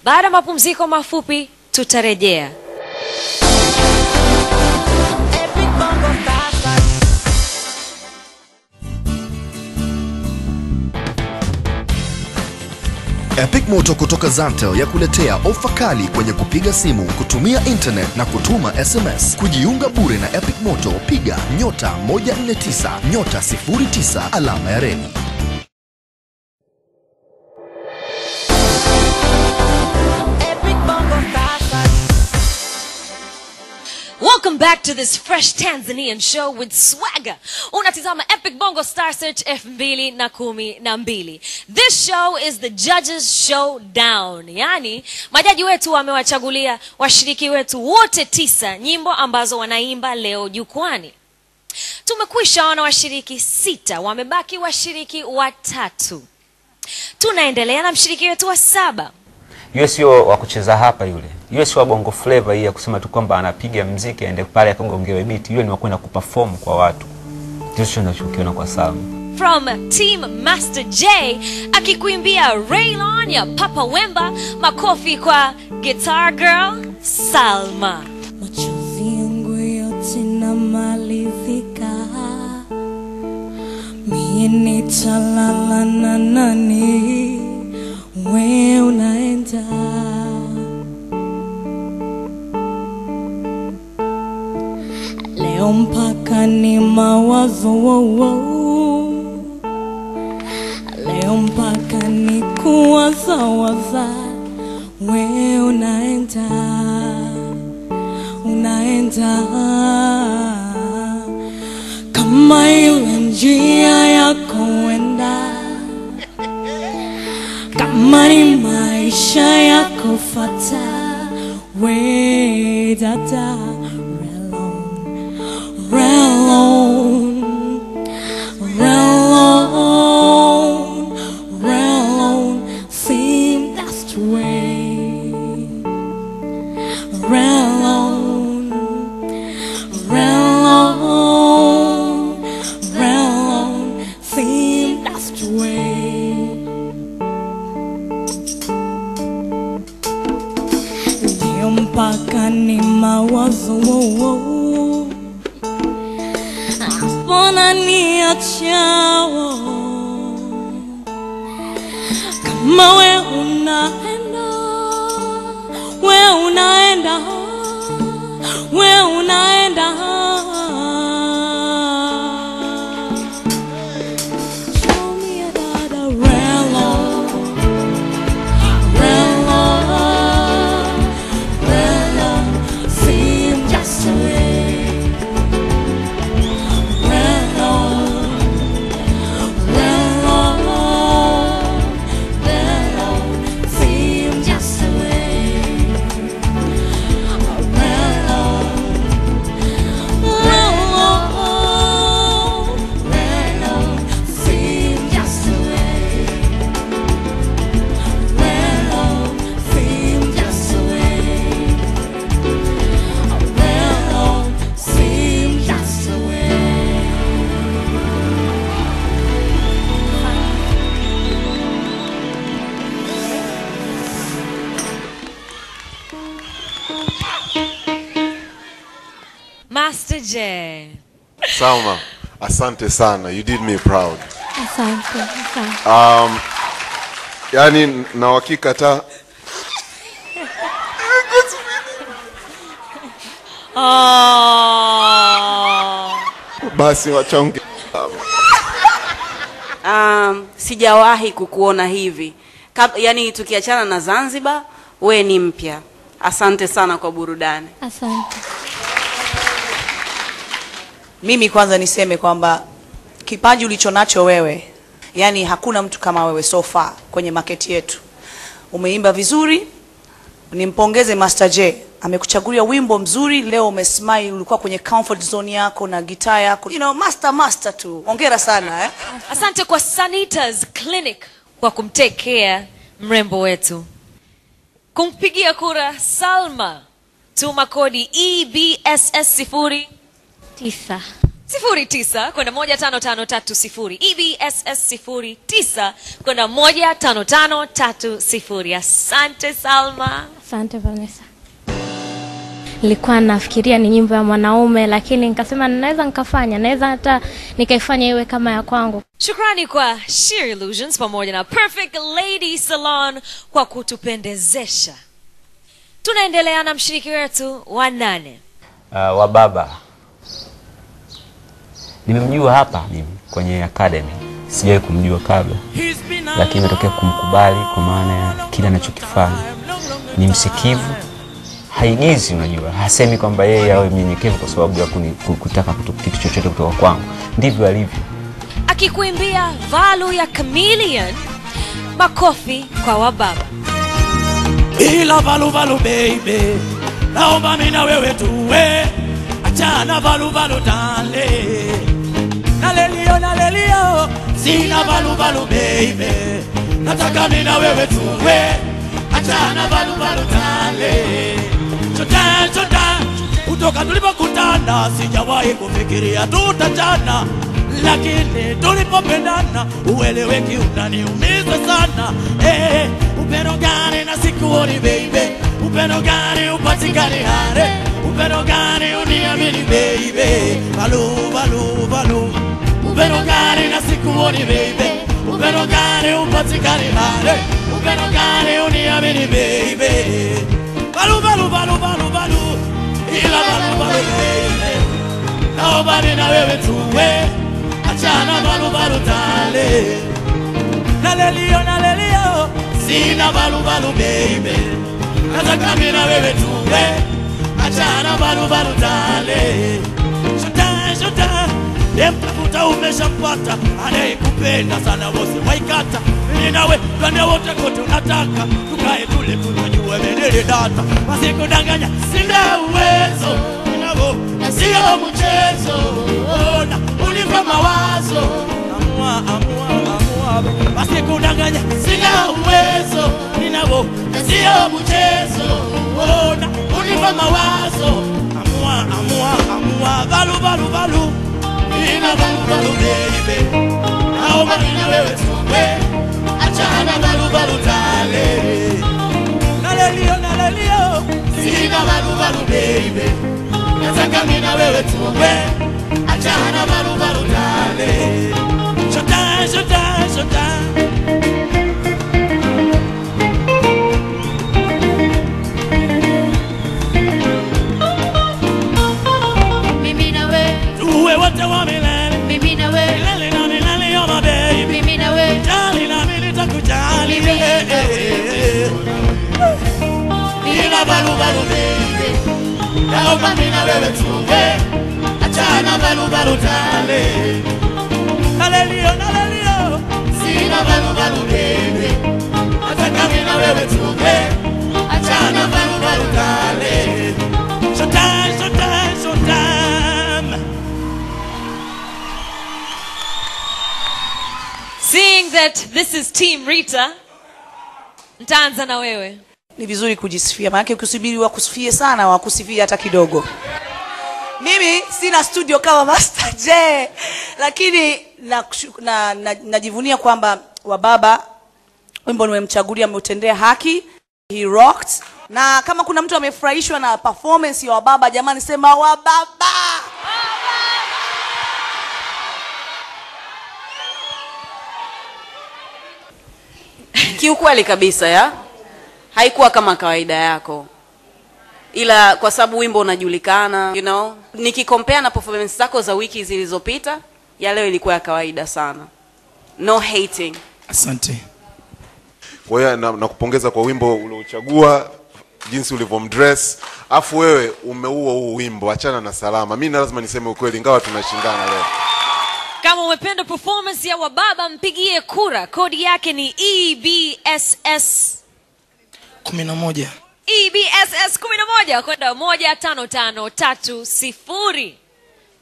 Baada ya mapumziko mafupi tutarejea. Epic Moto kutoka Zantel ya kuletea ofa kali kwenye kupiga simu, kutumia internet na kutuma SMS. Kujiunga bure na Epic Moto, piga nyota 149 nyota 09 alama ya reli. Welcome back to this fresh Tanzanian show with swagger. Unatizama Epic Bongo Star Search 2012. This show is the judges showdown. Yani, majaji wetu wamewachagulia washiriki wetu wote 9 nyimbo ambazo wanaimba leo jukwani. Tumekwisha ona washiriki 6, wamebaki washiriki 3. Tunaendelea na mshiriki wetu wa 7. Yule sio wa kucheza hapa yule. Yule sio wa Bongo Flava hii ya kusema tu kwamba anapiga muziki aende pale akagongewe beat. Yule ni wa kwenda kuperform kwa watu. Ndicho ninachokiona kwa Salma. From Team Master J akikuimbia Raylon ya Papa Wemba. Makofi kwa Guitar Girl Salma. Machozi yangu yote namalizika, mie nitalala na nani? We unaenda leo mpaka ni mawazo wo, leo mpaka ni kuwaza waza. We unaenda, unaenda kama ile njia ya kuenda, kama ni maisha ya kufata. We dada, relon, relon, relon, seem that's the way. Relon, relon, relon, seem that's the way. Mpaka ni mawazo wo, mbona niachao? Kama we unaenda, we unaenda, we unaenda. Show me another relon, relon, relon, seem just a way. Relon, relon, relon, seem just a way. Relon, relon, relon, seem just a way. Relon, seem just a way. Relon, seem just a way. Master J. Salma, Asante sana, you did me proud. Asante, asante. Yani na uhakika ta basi wachonge. Sijawahi kukuona hivi. Yani tukiachana na Zanzibar, we ni mpya. Asante sana kwa burudani. Asante. Mimi kwanza niseme kwamba kipaji ulichonacho wewe, yani hakuna mtu kama wewe so far kwenye market yetu. Umeimba vizuri. Nimpongeze Master J, amekuchagulia wimbo mzuri leo. Umesmile, ulikuwa kwenye comfort zone yako na gitaa yako. You know, master tu. Hongera sana eh. Asante kwa Sanitas Clinic kwa kumtekea mrembo wetu. Kumpigia kura Salma, tuma kodi EBSS 09 09 kwenda 15530. EBSS 09 kwenda 15530. Asante Salma. Asante Vanessa. Nilikuwa nafikiria ni nyimbo ya mwanaume, lakini nikasema naweza nikafanya, naweza hata nikaifanya iwe kama ya kwangu. Shukrani kwa Sheer Illusions pamoja na Perfect Lady Salon kwa kutupendezesha. Tunaendelea na mshiriki wetu wa 8. Wa baba. Nimemjua hapa mimi kwenye academy. Sijawahi kumjua kabla. Lakini imetokea kumkubali kwa maana ya kile anachokifanya. Ni msikivu. Haigizi, unajua. Hasemi kwamba yeye awe mnyenyekevu kwa sababu ya kutaka kitu chochote kutoka kwangu. Ndivyo alivyo. Akikuimbia Valu ya Chameleon, makofi kwa wababa. Ila valu valu baby, naomba mimi na wewe tuwe. Achana valu valu dale. Nalelio nalelio, sina valu valu baby. Nataka mimi na wewe tuwe. Achana valu valu dale. Chota chota, kutoka tulipokutana sijawahi kufikiria tutachana. Lakini tulipopendana ueleweki, unaniumiza sana. Upendo gani na sikuoni baby, upendo gani upatikani hare, upendo gani uniamini baby. Valu valu valu, upendo gani na sikuoni baby, upendo gani upatikani hare, upendo gani uniamini baby. Valu valu valu valu valu, ila valu valu baby, naomba na wewe tuwe. Achana valu valu tale. Nalelio nalelio, sina valu valu baby. Nataka mimi na wewe tuwe. Achana valu valu tale. Shota shota, demtafuta umeshampata, anayekupenda sana wose waikata. Mimi nawe twende wote kote unataka, tukae tule tunajua menele data. Wasikudanganya sina uwezo, ninao na sio mchezo. Ona unipa mawazo, amua amua amua. Wasikudanganya sina uwezo, ninao na sio mchezo. Ona unipa mawazo, amua amua amua. Valu valu valu, nina valu valu baby, naomba nina wewe tuwe. Achana valu valu tale. Nalelio nalelio, sina valu valu baby, nataka mimi na wewe tuwe. Achana valu valu tale. Shota shota shota. Mimi na wewe tuwe wote wa milele. Mimi na wewe milele na milele, you're my baby. Mimi na wewe jali na mimi nitakujali. Mimi na wewe Nina valu valu baby, naomba mimi na wewe tuwe. Achana valu valu tale. Nalelio nalelio, sina valu valu baby, nataka mimi na wewe tuwe. Achana valu valu tale. Showtime showtime showtime. Seeing that this is Team Rita, nitaanza na wewe. Ni vizuri kujisifia, maana ukisubiri wakusifie sana wakusifia hata kidogo. Mimi sina studio kama Master J, lakini najivunia kwamba wababa wimbo nimemchagulia ameutendea haki. He rocked. Na kama kuna mtu amefurahishwa na performance ya wababa, jamani sema wababa. Kiukweli kabisa ya haikuwa kama kawaida yako, ila kwa sababu wimbo unajulikana, you know, nikikompare na performance zako za wiki zilizopita, ya leo ilikuwa ya kawaida sana. No hating. Asante. Kwa hiyo nakupongeza kwa wimbo uliochagua, jinsi ulivyomdress, afu wewe umeua huu wimbo, achana na Salama. Mimi lazima niseme ukweli, ingawa tunashindana leo. Kama umependa performance ya Wababa, mpigie kura. Kodi yake ni EBSS 11. EBSS 11 kwenda 15530.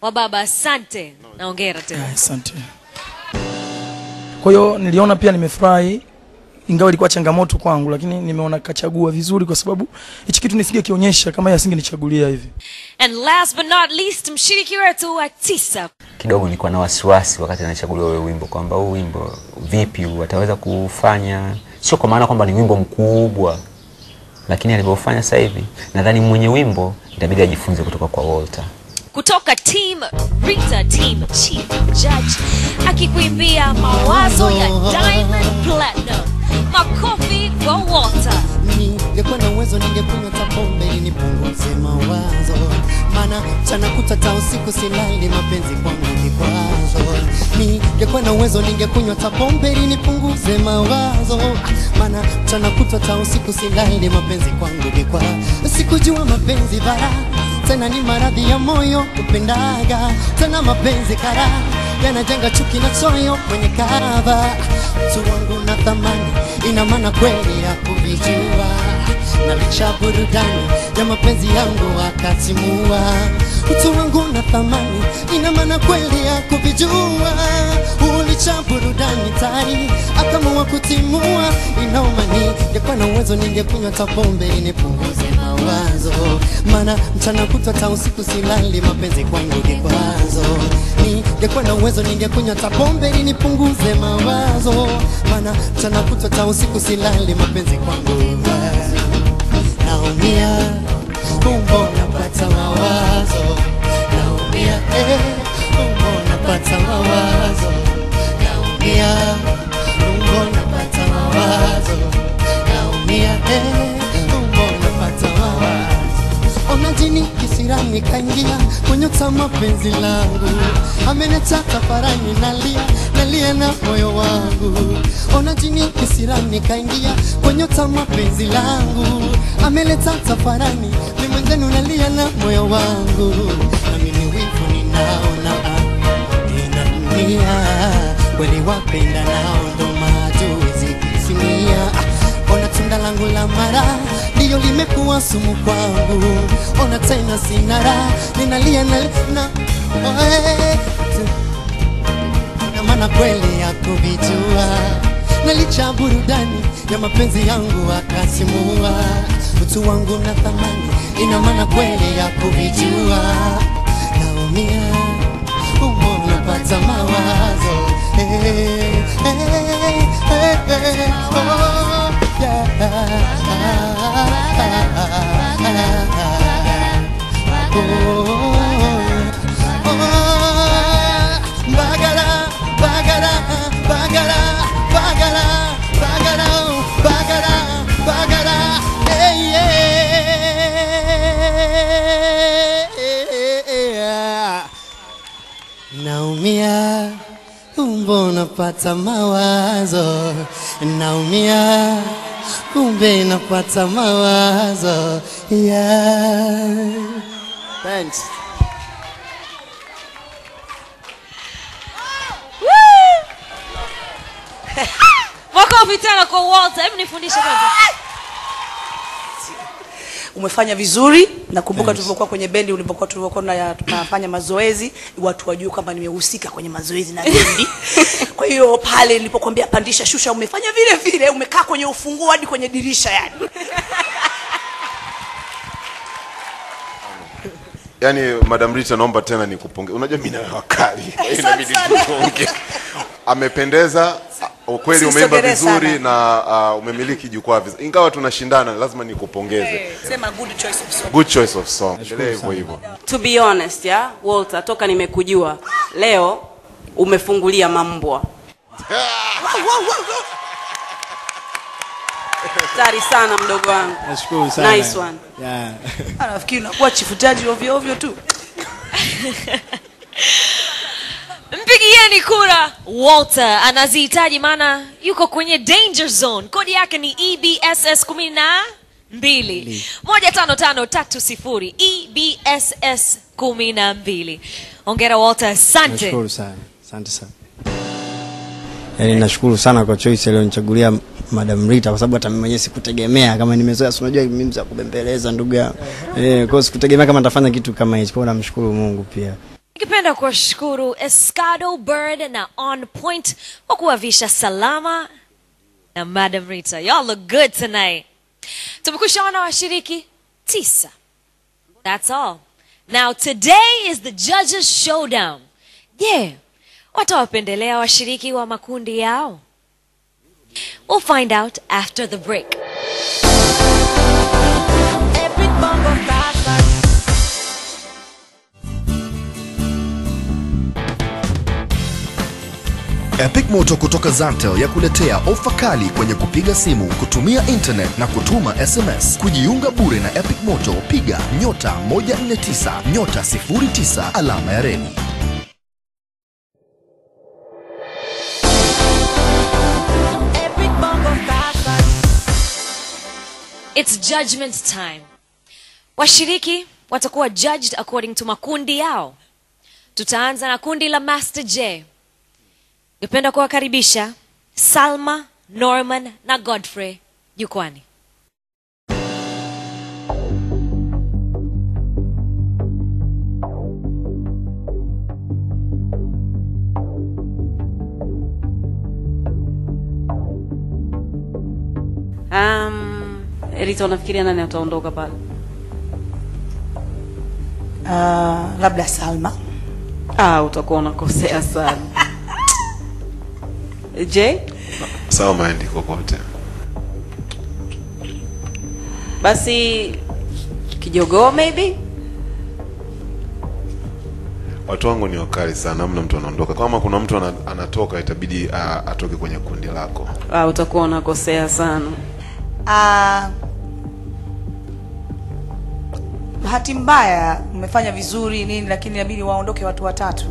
Wababa, asante na hongera tena. Asante. Kwa hiyo niliona pia nimefurahi, ingawa ilikuwa changamoto kwangu, lakini nimeona kachagua vizuri kwa sababu hichi kitu nisingekionyesha kama yeye asingenichagulia hivi. And last but not least, mshiriki wetu wa 9. Kidogo nilikuwa na wasiwasi wakati anachaguliwa huo wimbo, kwamba huu wimbo vipi wataweza kufanya, sio kwa maana kwamba ni wimbo mkubwa, lakini alivyofanya sasa hivi nadhani mwenye wimbo itabidi ajifunze kutoka kwa Walter. Kutoka Team Rita, Team Chief Judge, akikuimbia Mawazo ya Diamond Platinum. Makofi kwa Walter. Ningekuwa na uwezo ningekunywa hata pombe ili nipunguze mawazo, maana mchana kutwa hata usiku silali, mapenzi kwangu kikwazo. Ningekuwa na uwezo ningekunywa hata pombe ili nipunguze mawazo, maana mchana kutwa hata usiku silali, mapenzi kwangu kikwazo. Sikujua mapenzi bara tena ni maradhi ya moyo kupendaga, tena mapenzi kara yanajenga chuki na choyo kwenye kava. Mtu wangu na thamani ina maana kweli ya kuvijua, na licha burudani ya mapenzi yangu wakatimua. Mtu wangu na thamani ina maana kweli ya kuvijua, ulicha burudani tari akamua kutimua. Inauma, ningekuwa na uwezo ningekunywa hata pombe ili nipunguze mawazo, maana mchana kutwa hata usiku silali, mapenzi kwangu kikwazo. Ningekuwa na uwezo ningekunywa hata pombe ili nipunguze mawazo, maana mchana kutwa hata usiku silali, mapenzi kwangu. Naumia umbo napata mawazo, naumia umbo napata mawazo, naumia umbo napata mawazo, naumia umbo napata mawazo. Ona jini kisirani kaingia kwenye mapenzi langu, ameniacha tafarani, nalia nalia na moyo wangu. Ona jini kisirani kaingia kwenye mapenzi langu, ameleta tafarani, mimi mwenzenu nalia na moyo wangu. Na mimi wivu ninaona ninaumia, kweli wapenda nao ndo maadui zikisimia. Ona tunda langu la mara ndiyo limekuwa sumu kwangu, ona tena sina raha, ninalia na na maana kweli ya kuvijua, na licha burudani ya mapenzi yangu akasimua. Utu wangu na thamani ina maana kweli ya kuvijua, naumia umbo napata mawazo. Oh, yeah. Oh, oh, bagara, bagara, bagara, bagara, bagara, bagara, bagara, yeah. Naumia umbo napata mawazo, naumia kumbe napata mawazo, yeah. Thanks. Makofi tena kwa Walter. Hebu nifundishe kwanza. Umefanya vizuri. Nakumbuka tulivyokuwa kwenye bendi, ulipokuwa tulivyokuwa tunafanya mazoezi, watu wajue kwamba nimehusika kwenye mazoezi na bendi. Kwa hiyo pale nilipokuambia pandisha shusha, umefanya vile vile, umekaa kwenye ufunguo hadi kwenye dirisha yani. Yaani Madam Rita, naomba tena nikupongeze. Unajua mimi na wakali. Inabidi tuongee. Amependeza, ukweli umeimba vizuri na umemiliki jukwaa vizuri. Ingawa tunashindana, lazima nikupongeze. Sema good choice of song. Good choice of song. Endelea hivyo hivyo. To be honest, yeah, Walter, toka nimekujua leo umefungulia mambwa. Tari sana mdogo wangu. Nashukuru sana. Nice one. Yeah. Anafikiri unakuwa chief judge ovyo ovyo tu. Mpigieni kura Walter, anazihitaji maana yuko kwenye danger zone. Kodi yake ni EBSS 12 15530 EBSS 12. Hongera Walter, asante. Nashukuru sana. Asante sana. Yaani nashukuru sana kwa choice aliyonichagulia Madam Rita, kwa sababu hata mimi mwenyewe sikutegemea kama nimezoea, si unajua mimi mzee kubembeleza ndugu yangu. Kwa hiyo sikutegemea kama nitafanya kitu kama hicho. Kwa hiyo namshukuru Mungu pia. Ningependa kuwashukuru Escado Bird na On Point kwa kuwavisha Salama na Madam Rita. Y'all look good tonight. Tumekwishaona washiriki 9. That's all. Now today is the judges showdown. Yeah. Watawapendelea washiriki wa makundi yao? We'll find out after the break. Epic Moto kutoka Zantel ya kuletea ofa kali kwenye kupiga simu, kutumia internet na kutuma SMS. Kujiunga bure na Epic Moto, piga nyota 149 nyota 09 alama ya reli. It's judgment time. Washiriki watakuwa judged according to makundi yao. Tutaanza na kundi la Master J. Ningependa kuwakaribisha Salma, Norman na Godfrey jukwani. Rita, unafikiria nani ataondoka pale? Labda Salma. Utakuwa unakosea sana. J? Salma aende kokote. Basi Kijogoo maybe? Watu wangu ni wakali sana, hamna mtu anaondoka. Kama kuna mtu anatoka itabidi atoke kwenye kundi lako. Utakuwa unakosea sana. Bahati mbaya mmefanya vizuri nini, lakini inabidi waondoke watu watatu.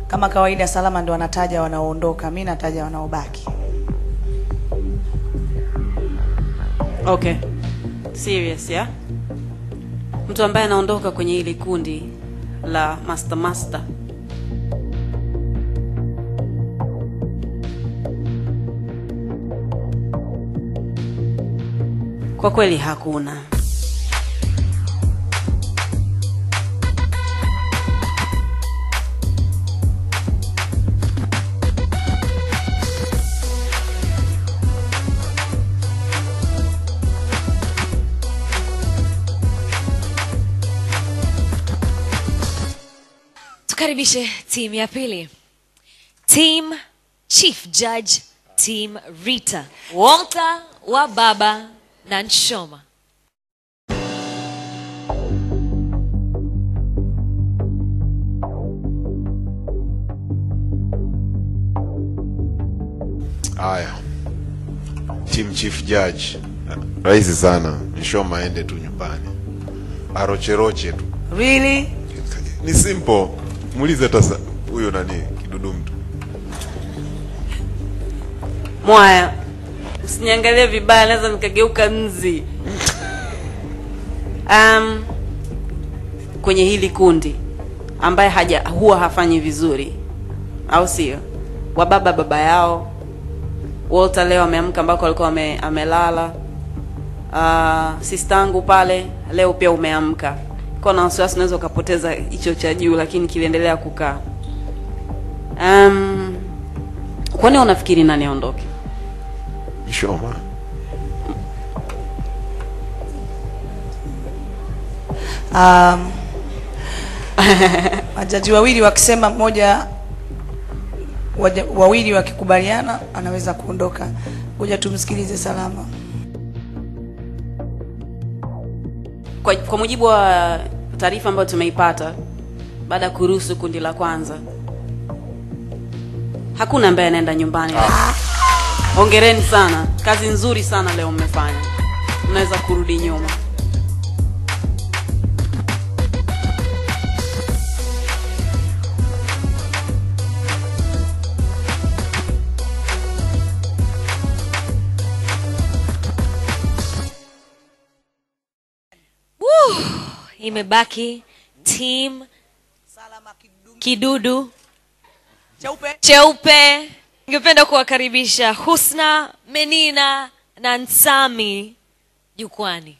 Kama kawaida Salama ndo anataja wanaoondoka, mimi nataja wanaobaki. Okay. Serious, yeah? Mtu ambaye anaondoka kwenye hili kundi la Master Master. Kwa kweli hakuna. Tukaribishe team ya pili. Team Chief Judge, Team Rita, Walter wa Baba na Nshoma. Haya. Team Chief Judge. Rahisi sana. Nshoma aende tu nyumbani. Arocheroche tu. Really? Ni simple. Muulize hata huyo nani kidudu mtu. Mwaya, usiniangalie vibaya, naweza nikageuka nzi. Kwenye hili kundi ambaye huwa hafanyi vizuri, au sio? Wa baba baba yao. Walter leo ameamka ambako alikuwa amelala. Sistangu pale leo pia umeamka. Kwa na wasiwasi unaweza ukapoteza hicho cha juu, lakini kiliendelea kukaa. Kwani unafikiri nani aondoke? Nshoma. Majaji wawili wakisema mmoja, wawili wakikubaliana anaweza kuondoka. Ngoja tumsikilize Salama. Kwa mujibu wa taarifa ambayo tumeipata, baada ya kuruhusu kundi la kwanza. Hakuna ambaye anaenda nyumbani. Hongereni sana, kazi nzuri sana leo mmefanya. Mnaweza kurudi nyuma. Imebaki team Kidudu Cheupe. Ningependa kuwakaribisha Husna, Menina na Nsami jukwani.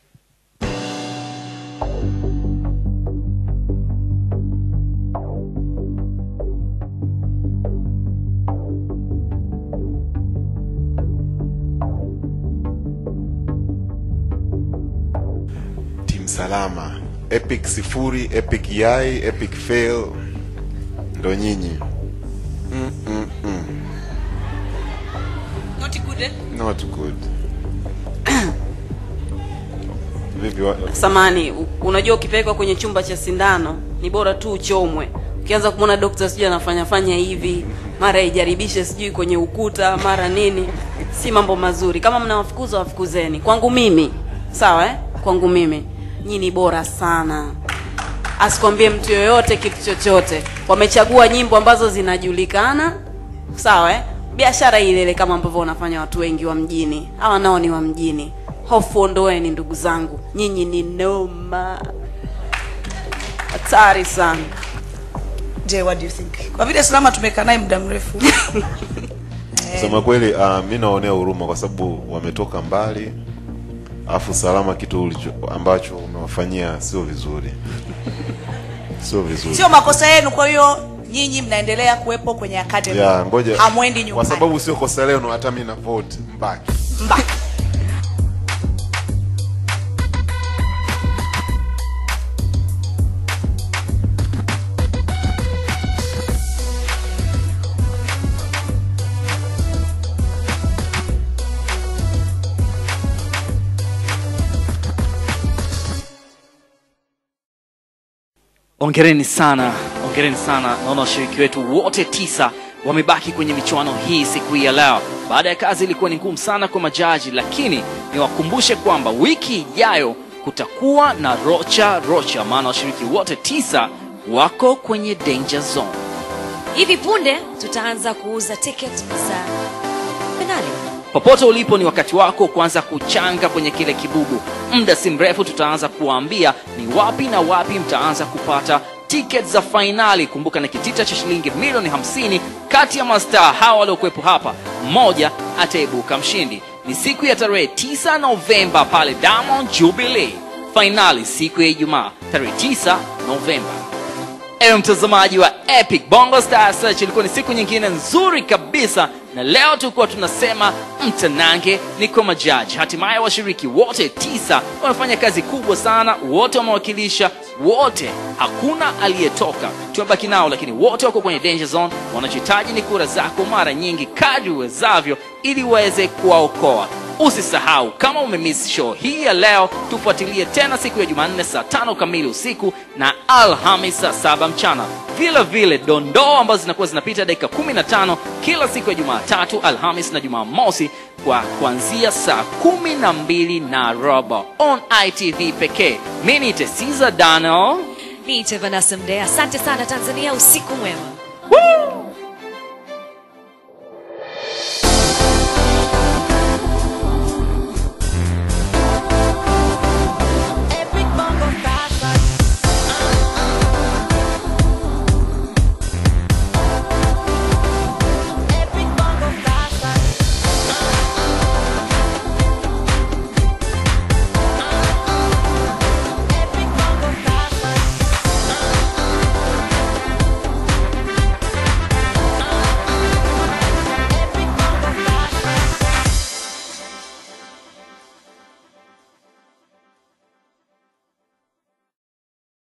Team Salama, Epic sifuri, Epic yai, Epic fail ndo nyinyi. Not good, eh? Not good. Vipi? Samani, unajua ukipelekwa kwenye chumba cha sindano ni bora tu uchomwe. Ukianza kumuona daktari sijui anafanya fanya hivi, mara ijaribishe sijui kwenye ukuta, mara nini, si mambo mazuri. Kama mnawafukuza wafukuzeni. Kwangu mimi, sawa eh? Kwangu mimi, nyinyi bora sana. Asikwambie mtu yoyote kitu chochote. Wamechagua nyimbo ambazo zinajulikana, sawa eh? Biashara ile ile kama ambavyo wanafanya watu wengi wa mjini. Hawa nao ni wa mjini. Hofu ondoeni ndugu zangu. Nyinyi ni noma. Hatari sana. Je, what do you think? Kwa vile Salama tumekaa naye muda mrefu. Sema kweli, mimi naonea huruma kwa sababu wametoka mbali. Afu Salama kitu ambacho umewafanyia sio vizuri. Sio vizuri. Sio makosa yenu, kwa hiyo nyinyi mnaendelea kuwepo kwenye academy. Yeah, ngoja. Hamwendi nyumbani. Kwa sababu sio kosa leo, hata mimi na vote mbaki. Mbaki. Hongereni sana, hongereni sana. Naona washiriki wetu wote 9 wamebaki kwenye michuano hii siku ya leo. Baada ya kazi ilikuwa ni ngumu sana kwa majaji, lakini niwakumbushe kwamba wiki ijayo kutakuwa na rocha rocha, maana washiriki wote 9 wako kwenye danger zone. Hivi punde tutaanza kuuza ticket za finali. Popote ulipo ni wakati wako kuanza kuchanga kwenye kile kibubu. Muda si mrefu tutaanza kuambia ni wapi na wapi mtaanza kupata ticket za finali. Kumbuka na kitita cha shilingi milioni 50 kati ya mastaa hawa waliokuwepo hapa, mmoja ataibuka mshindi. Ni siku ya tarehe 9 Novemba pale Diamond Jubilee. Finali siku ya Ijumaa tarehe 9 Novemba. Ewe mtazamaji wa Epic Bongo Star Search, ilikuwa ni siku nyingine nzuri kabisa, na leo tulikuwa tunasema mtanange ni kwa majaji. Hatimaye washiriki wote 9 wamefanya kazi kubwa sana, wote wamewakilisha wote, hakuna aliyetoka. Tumebaki nao, lakini wote wako kwenye danger zone. Wanachohitaji ni kura zako mara nyingi kadri uwezavyo ili uweze kuwaokoa. Usisahau, kama umemiss show hii ya leo, tufuatilie tena siku ya Jumanne saa 5 kamili usiku na Alhamisi saa 7 mchana. Vile vile dondoo ambazo zinakuwa zinapita dakika 15 kila siku ya Jumatatu, Alhamisi na Jumamosi kwa kuanzia saa 12:15 on ITV pekee. Mimi ni Caesar Daniel. Ni Vanessa Mdee. Asante sana Tanzania, usiku mwema. Woo!